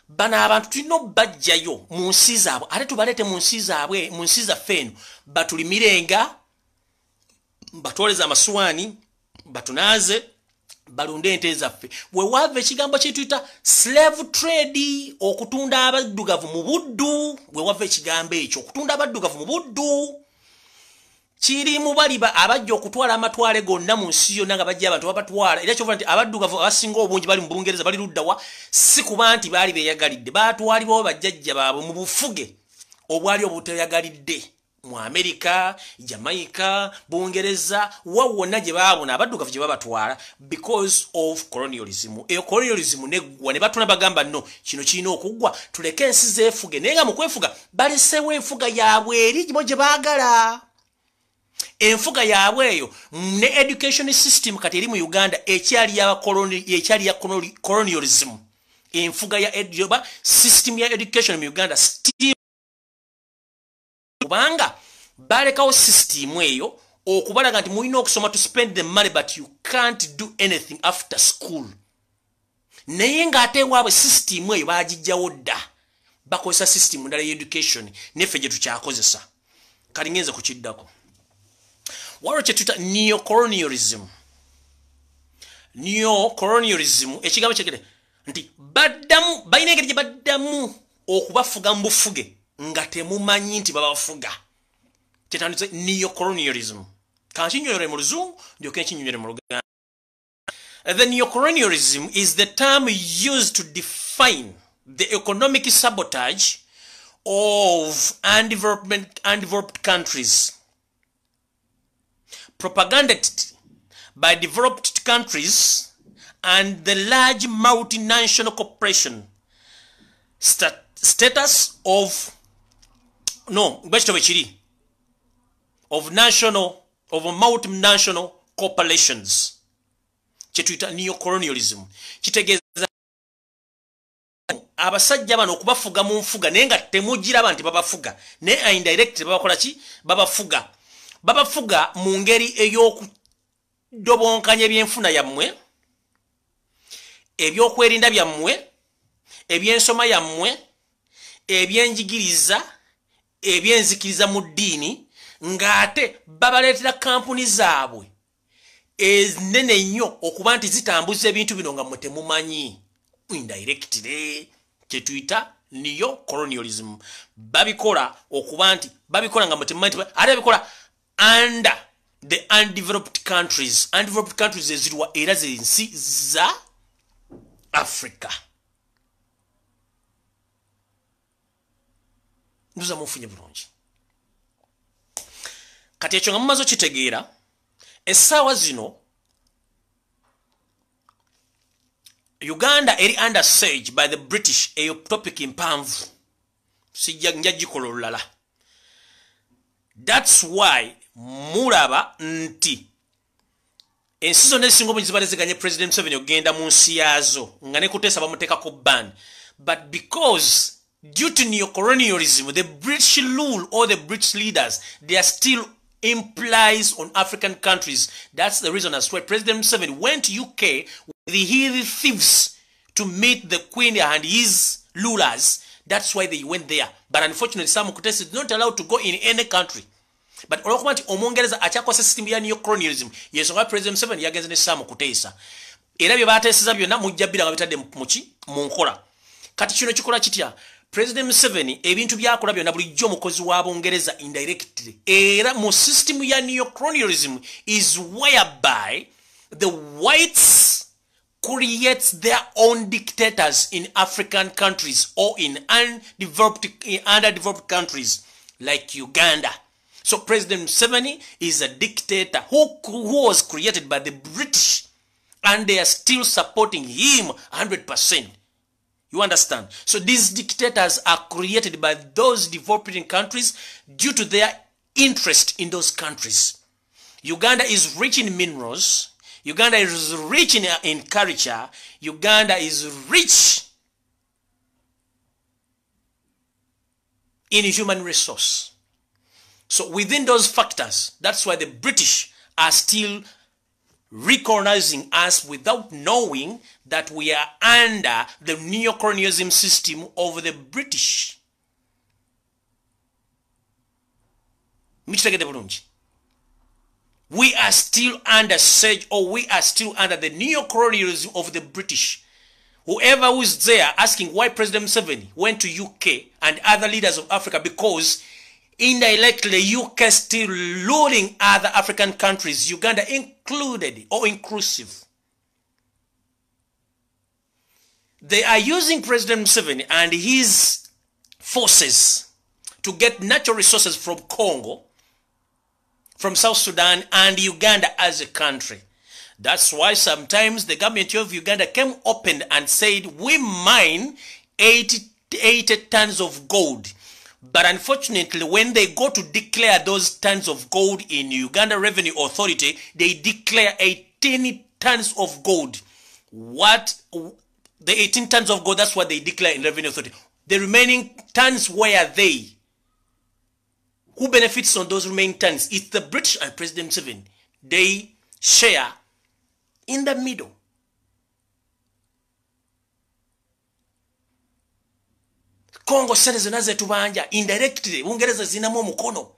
bano abantu tulina obbajjayo mu nsi zaabwe, ate tubaleete mu nsi zaabwe, mu nsi zaffe eno, batulimirenga, batwoleze amasuwaani, batunaaze, balunde ente zaffe. We waava ekigambo kyetuyita slave trade, okutunda abaddugavu mu buddu. We wava ekigambo ekyo, okutunda abaddugavu mu buddu, kiri mu baliba abajja okutwala amatwale gonna mu nsi yonna, nga bajja abantu babatwala. Era kyova nti abaddugavu abasinga obungi bali mu Bungereza, bali luddawa, si kuba nti baali beeyagalidde, baatwalibwawo bajjajja baabwe mu bufuge obwali obuteyagalidde mu Amerika, Jamaica, Bungereza, wa wonna gye baabona abaddugavu gye babatwala because of colonialism. Eyo colonialism neggwa ne batuna bagamba no, kino kirina okuggwa, tuleke ensi zeefuge. Naye nga mu kwefuga baleseewo enfuga yaabwe eri bo gye baagala. Enfuga yaabwe eyo ne education system kati eri mu Uganda ekyali ya colonialism. Enfuga ya system ya education mu Uganda still, kubanga balekawo system eyo okubalaga nti mulina okusoma to spend the money, but you can't do anything after school. Naye ng'ate waabwe system eyo bagijjawo dda, bakozesa system ndala ya education neffe gye tukyakozesa. Kali ngenze kukiddako. Waliwo kye tuyita neocolonialism. Neocolonialism ekigambo kyegere nti baddamu, balina engeri gye baddamu okubafuga mu bufuge nga temumanyi nti babafuga. Kyetandise neocolonialism. Kankinyonyole mu Luzungu ndyoke nkinyonyole mu Luganda. The neocolonialism is the term used to define the economic sabotage of undeveloped countries, propaganded by developed countries and the large multinational corporation status of no of national of multinational corporations. Kyetuyita neocolonialism kitegeeza abasajja bano okubafuga mu nfuga naye nga temugiraba nti babafuga, naye indirectly babakola ki? Babafuga. Babafuga mu ngeri ey'okudobonkanya ebyenfuna yammwe, ebyokwerinda byammwe, ebyensoma yammwe, ebyenjigiriza, ebyenzikiriza mu ddiini, ng'ate babaleetera kampuni zaabwe ezinene nnyo okuba nti zitambuza ebintu bino nga mmwe temumanyi. Indirectly kyetuyita neocolonialism. Babikola okuba nti babikola nga mmwe temumanyi, ate babikola under the undeveloped countries. Undeveloped countries eziriwa? Era zensi za Africa. Nduza mufunye bulungi. Kati ekyo nga mumaze okitegeera, essaawa zino Uganda eri under siege by the British. Eyo topic mpanvu, sijja nja gikola olulala. That's why mulaba nti ensi zonna ezisinga obungi zibadde ziganye President Museveni okugenda mu nsi yaazo, nga ne Kuteesa bamuteekako ban. But because due to neocolonialism, the British rule or the British leaders, they are still implies on African countries. That's the reason as why President Museveni went to UK with his thieves to meet the Queen and his rulers. That's why they went there. But unfortunately, Sam Kutesa is not allowed to go in any country. But olwokuba nti Omungereza akyakozesa system ya neocolonialism, yensonga President Museveni yagenze ne Sam Kutesa. Era bye bateeseza byonna mujja bbira nga bitadde muki mu nkola. Kati kino kikola kitya? President Museveni ebintu byakola byonna bulijjo omukozi wa Bungereza indirectly. Era mu system ya neocolonialism is whereby the whites creates their own dictators in African countries or in undeveloped, in underdeveloped countries like Uganda. So President Museveni is a dictator who was created by the British, and they are still supporting him 100%. You understand? So these dictators are created by those developing countries due to their interest in those countries. Uganda is rich in minerals. Uganda is rich in culture. Uganda is rich in human resource. So within those factors, that's why the British are still recolonizing us without knowing that we are under the neocolonialism system of the British. We are still under siege, or we are still under the neocolonialism of the British. Whoever who is there asking why President Museveni went to UK and other leaders of Africa, because indirectly UK still ruling other African countries, Uganda included or inclusive. They are using President Museveni and his forces to get natural resources from Congo, from South Sudan and Uganda as a country. That's why sometimes the government of Uganda came open and said, we mine 80 tons of gold. But unfortunately, when they go to declare those tons of gold in Uganda Revenue Authority, they declare 18 tons of gold. What? The 18 tons of gold, that's what they declare in Revenue Authority. The remaining tons, where are they? Who benefits on those remaining tons? It's the British and President Museveni. They share in the middle. Congo sente zonna zetubanja indirectly Bungereza zinamu omukono.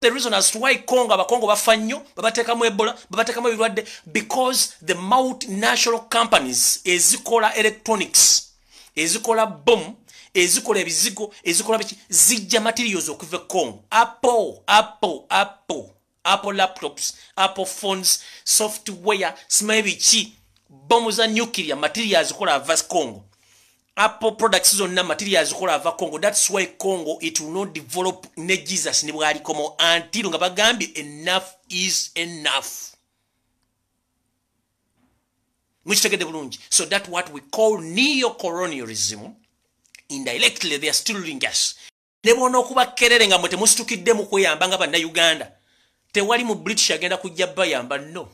The reason as to why Congo, abakongo bafa nnyo, babateekamu Ebola, babateekamu ebirwadde, because the multinational companies ezikola electronics, ezikola bomb, ezikola ebizigo, ezikola biki, zijja materials okuva e Congo. Apple, Apple, Apple, Apple laptops, Apple phones, software, simanyi biki, bomu za nuclear materials zikola ava Congo. Apple products zonna materials zikola ava Congo. That's why Congo, it will not develop ne Jesus ne bwalikomo until nga bagambye enough is enough. Mukitegedde bulungi. So that's what we call neo-colonialism. Indirectly, they are still ruling us. Ne bona okuba kerere nga mwe temusitukidde mu kweyamba nga bannayuganda. Tewali mu British agenda kujja bayamba, no.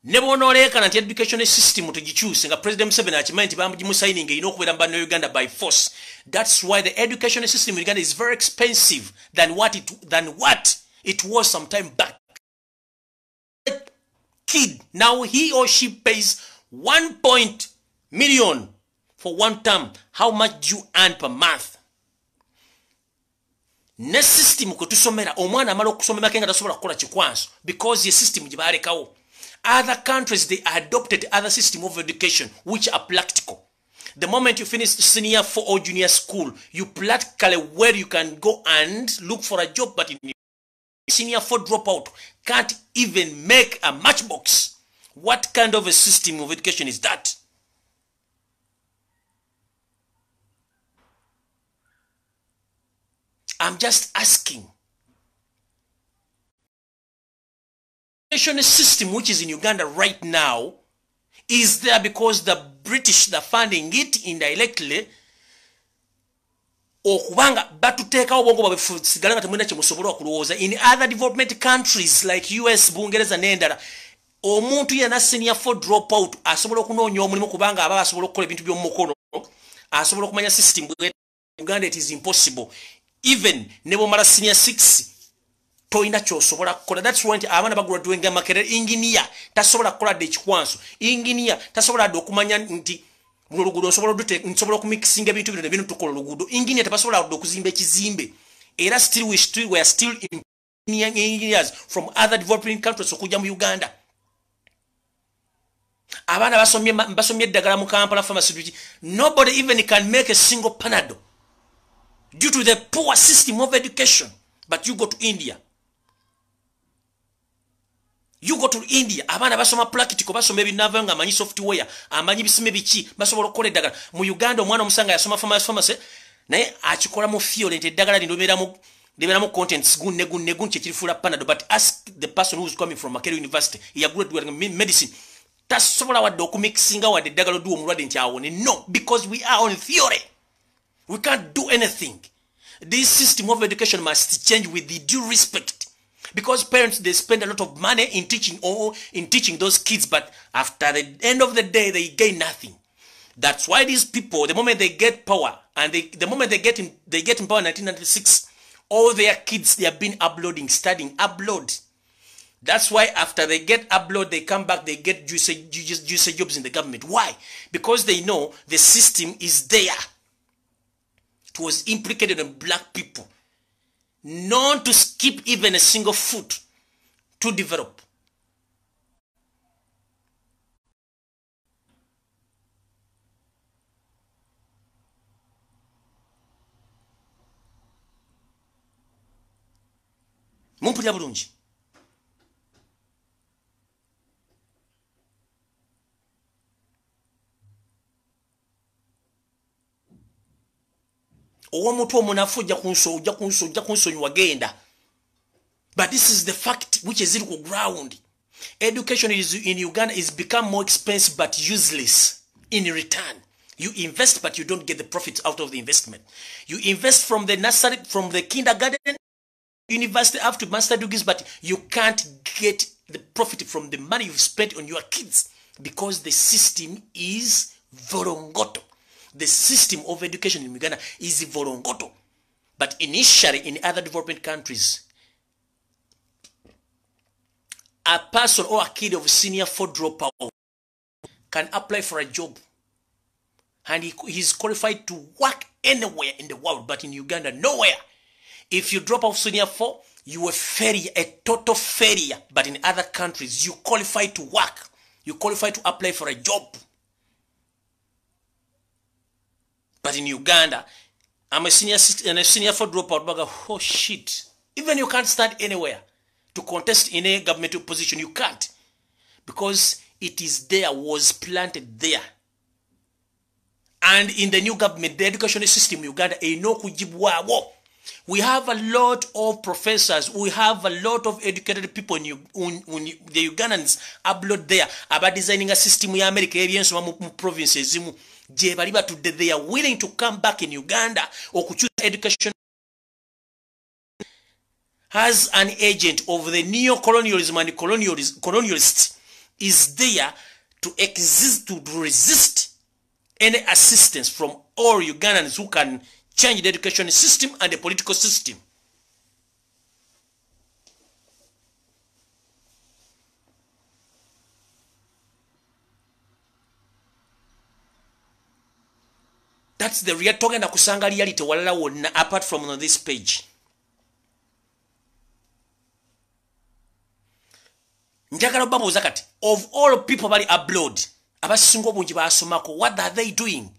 Ne bw'onooleekana nti education system tugikyuse nga President Museveni akimanyi nti bamugimusayininga erina okubeera mu bannayuganda by force. That's why the education system in Uganda is very expensive than what it was some time back. Kid, now he or she pays 1 million for one term. How much do you earn per month? Ne system kwe tusomera omwana amala okusoma Makenga tasobola kukola kikwanso because ye system gye baalekawo. Other countries, they adopted other system of education which are practical. The moment you finish senior 4 or junior school, you practically where you can go and look for a job. But in senior 4 dropout can't even make a matchbox. What kind of a system of education is that? I'm just asking. Education system which is in Uganda right now is there because the British are funding it indirectly. Okubanga batuteekawo obwongo bwabwe sigala nga temulina kye musobola okulowooza. In other development countries like US, Bungereza n'endala, omuntu yenna senior 4 drop out asobola okunoonya omulimu kubanga aba asobola okukola ebintu by'omu mukono, asobola okumanya system. Uganda it is impossible. Even ne bw'omala senior 6 toyina kyosobola kukola. That's why abaana bagraduatinga Makerere, engineer tasobola kukola dde ekikwanso, engineer tasobola dde okumanya nti luno oluguudo nsobola okumixinga ebintu bino ne bino tukola oluguudo. Engineer tebasobola dde okuzimba ekizimbe. Era still we are still engineers from other developing countries okujja mu Uganda. Abaana basomye eddagala mu Kampala pharmacy. Nobody even can make a single Panadol due to the poor system of education. But you go to India. You go to India, abaana basoma practical, basoma ebinava nga amanyi software, amanyi bisime biki, basobola okukola eddagala. Mu Uganda omwana omusanga yasoma pharmacy, Naye akikola mu theory nti eddagala lino libeeramu contents gunne gunne gunne kyekirifuula Panado. But ask the person who is coming from Makerere University, yagraduate medicine, tasobola wadde okumixinga wadde eddagala odduwa omulwadde nti awone. No, because we are on theory. We can't do anything. This system of education must change with the due respect. Because parents, they spend a lot of money in teaching or in teaching those kids, but after the end of the day, they gain nothing. That's why these people, the moment they get power, and the moment they get in power in 1996, all their kids, they have been uploading, studying, upload. That's why after they get upload, they come back, they get juicy jobs in the government. Why? Because they know the system is there. It was implicated on black people. Not to skip even a single foot to develop. Mumpulira bulungi. Ow'omutwe omunafu ojja kunsonyiwa genda. But this is the fact which is in ground. Education is in Uganda is become more expensive but useless in return. You invest but you don't get the profits out of the investment. You invest from the nursery, from the kindergarten, university up to master degrees, but you can't get the profit from the money you've spent on your kids because the system is vorongoto. The system of education in Uganda is vorongoto. But initially in other developing countries, a person or a kid of senior 4 dropout can apply for a job and he's qualified to work anywhere in the world, but in Uganda, nowhere. If you drop off senior 4, you are a failure, a total failure. But in other countries, you qualify to work. You qualify to apply for a job. But in Uganda, I'm a senior and a senior 4 dropout. But oh shit. Even you can't start anywhere to contest in a governmental position. You can't. Because it is there, was planted there. And in the new government, the education system in Uganda, we have a lot of professors, we have a lot of educated people in the Ugandans abroad there about designing a system in America, provinces, they are willing to come back in Uganda or could choose education as an agent of the neo-colonialism and colonialists is there to exist, to resist any assistance from all Ugandans who can change the education system and the political system. That's the real talking kusanga reality walala wonna apart from on this page. Njagala babuuza kati of all people bali abroad abasinga obungi basomako, what are they doing?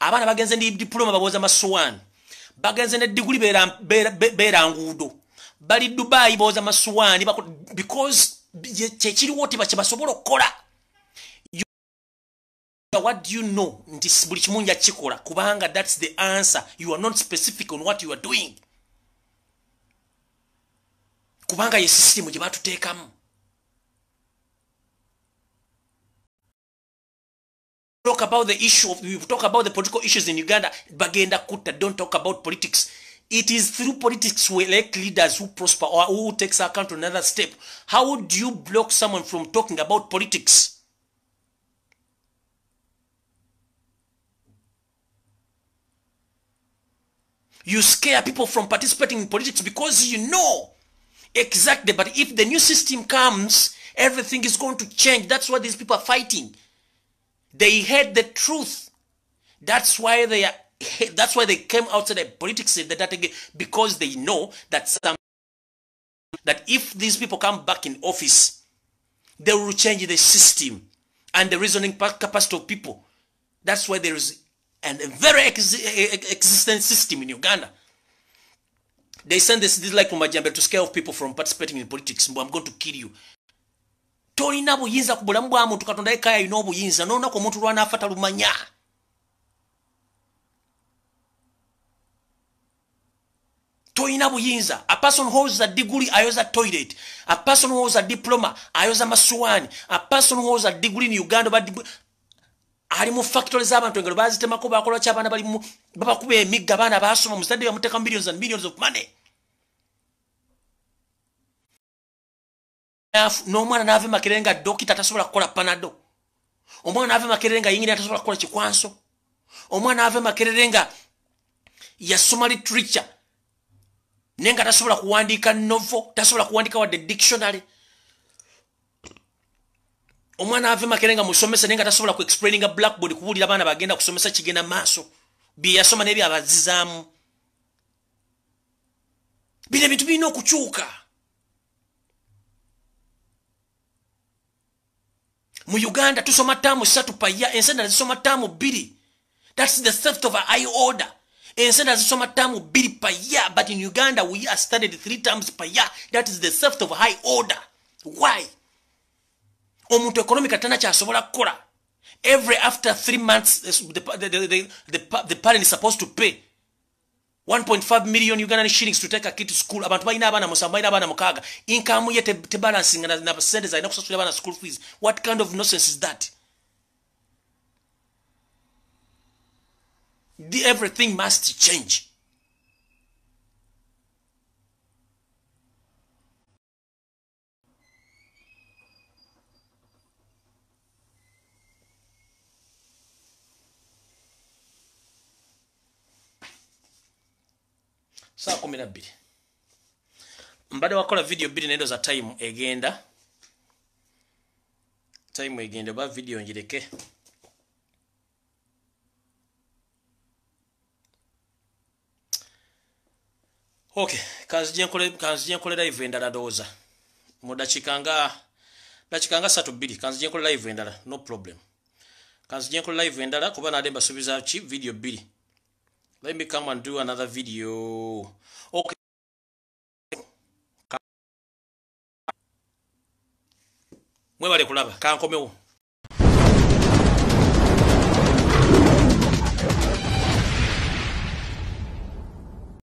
Abaana bagenze ndi diploma baboza masuwani, bagenze ne degree beera nguudo, bali Dubai boza masuwani because kyekiriwo tebasobola okukola. What do you know? Nti buli kimu nja kikola kubanga that's the answer. You are not specific on what you are doing. Kubanga ye system gye batuteekamu. Talk about the issue of, we talk about the political issues in Uganda, bagenda kutta, don't talk about politics. It is through politics we elect leaders who prosper or who takes our country another step. How do you block someone from talking about politics? You scare people from participating in politics because you know exactly. But if the new system comes, everything is going to change. That's what these people are fighting. They hate the truth. That's why they are. That's why they came outside the politics because they know that that if these people come back in office, they will change the system and the reasoning capacity of people. That's why there is a very existent system in Uganda. They send this like from Majambe to scare off people from participating in politics. I'm going to kill you. Tolina buyinza ku bulamu bwa muntu, Katonda yekka alina obuyinza. N'olunaku omuntu lw'anaafa talumanya. Toyina buyinza. A person who holds a degree ayoza toilet. A person who holds a diploma ayoza masuwani. A person who holds a degree in Uganda ali mu factory z'abantu engalo bazitemako, bakola ki, abaana bali babakuba emigga, abaana basoma, omuzadde bamuteeka millions and millions of money. N'omwana n'ava e Makerere nga dokita, tasobola kukola Panado. Omwana n'ava e Makerere nga yingini, tasobola kukola kikwanso. Omwana n'ava e Makerere nga yasoma literature, naye nga tasobola kuwandiika novel, tasobola kuwandiika wadde dictionary. Omwana ava e Makerere nga musomesa, naye nga tasobola ku explaininga blackboard, kubuulira abaana bagenda kusomesa kigenda maaso, bye yasoma naye byabazizaamu. Bino ebintu birina okukyuka. Mu Uganda tusoma term 3 per year, ensi endala zisoma term 2. That's the theft of high order. Ensi endala zisoma term 2 per year, but in Uganda we are studied 3 times per year. That is the theft of high order. Why? Omuntu economic tana kyasobola kukola. Every after 3 months the parent is supposed to pay 1.5 million Ugandan shillings to take a kid to school. Abantu balina abaana 7, balina abaana 6, income ye tebalancinga na sente zalina kusasulira abaana school fees. What kind of nonsense is that? Everything must change. Saa 12 mbadde wakola video 2 nendo za time egenda, time egenda, oba video njireke. Okay, kanzije nkole live endala, ndowooza mu dakiika nga 3 2, kanzije nkole live endala, no problem. Kanzije nkole live endala kuba nade mbasuubiza ki video 2. Let me come and do another video. Okay. Mwebale kulaba, kankomewo.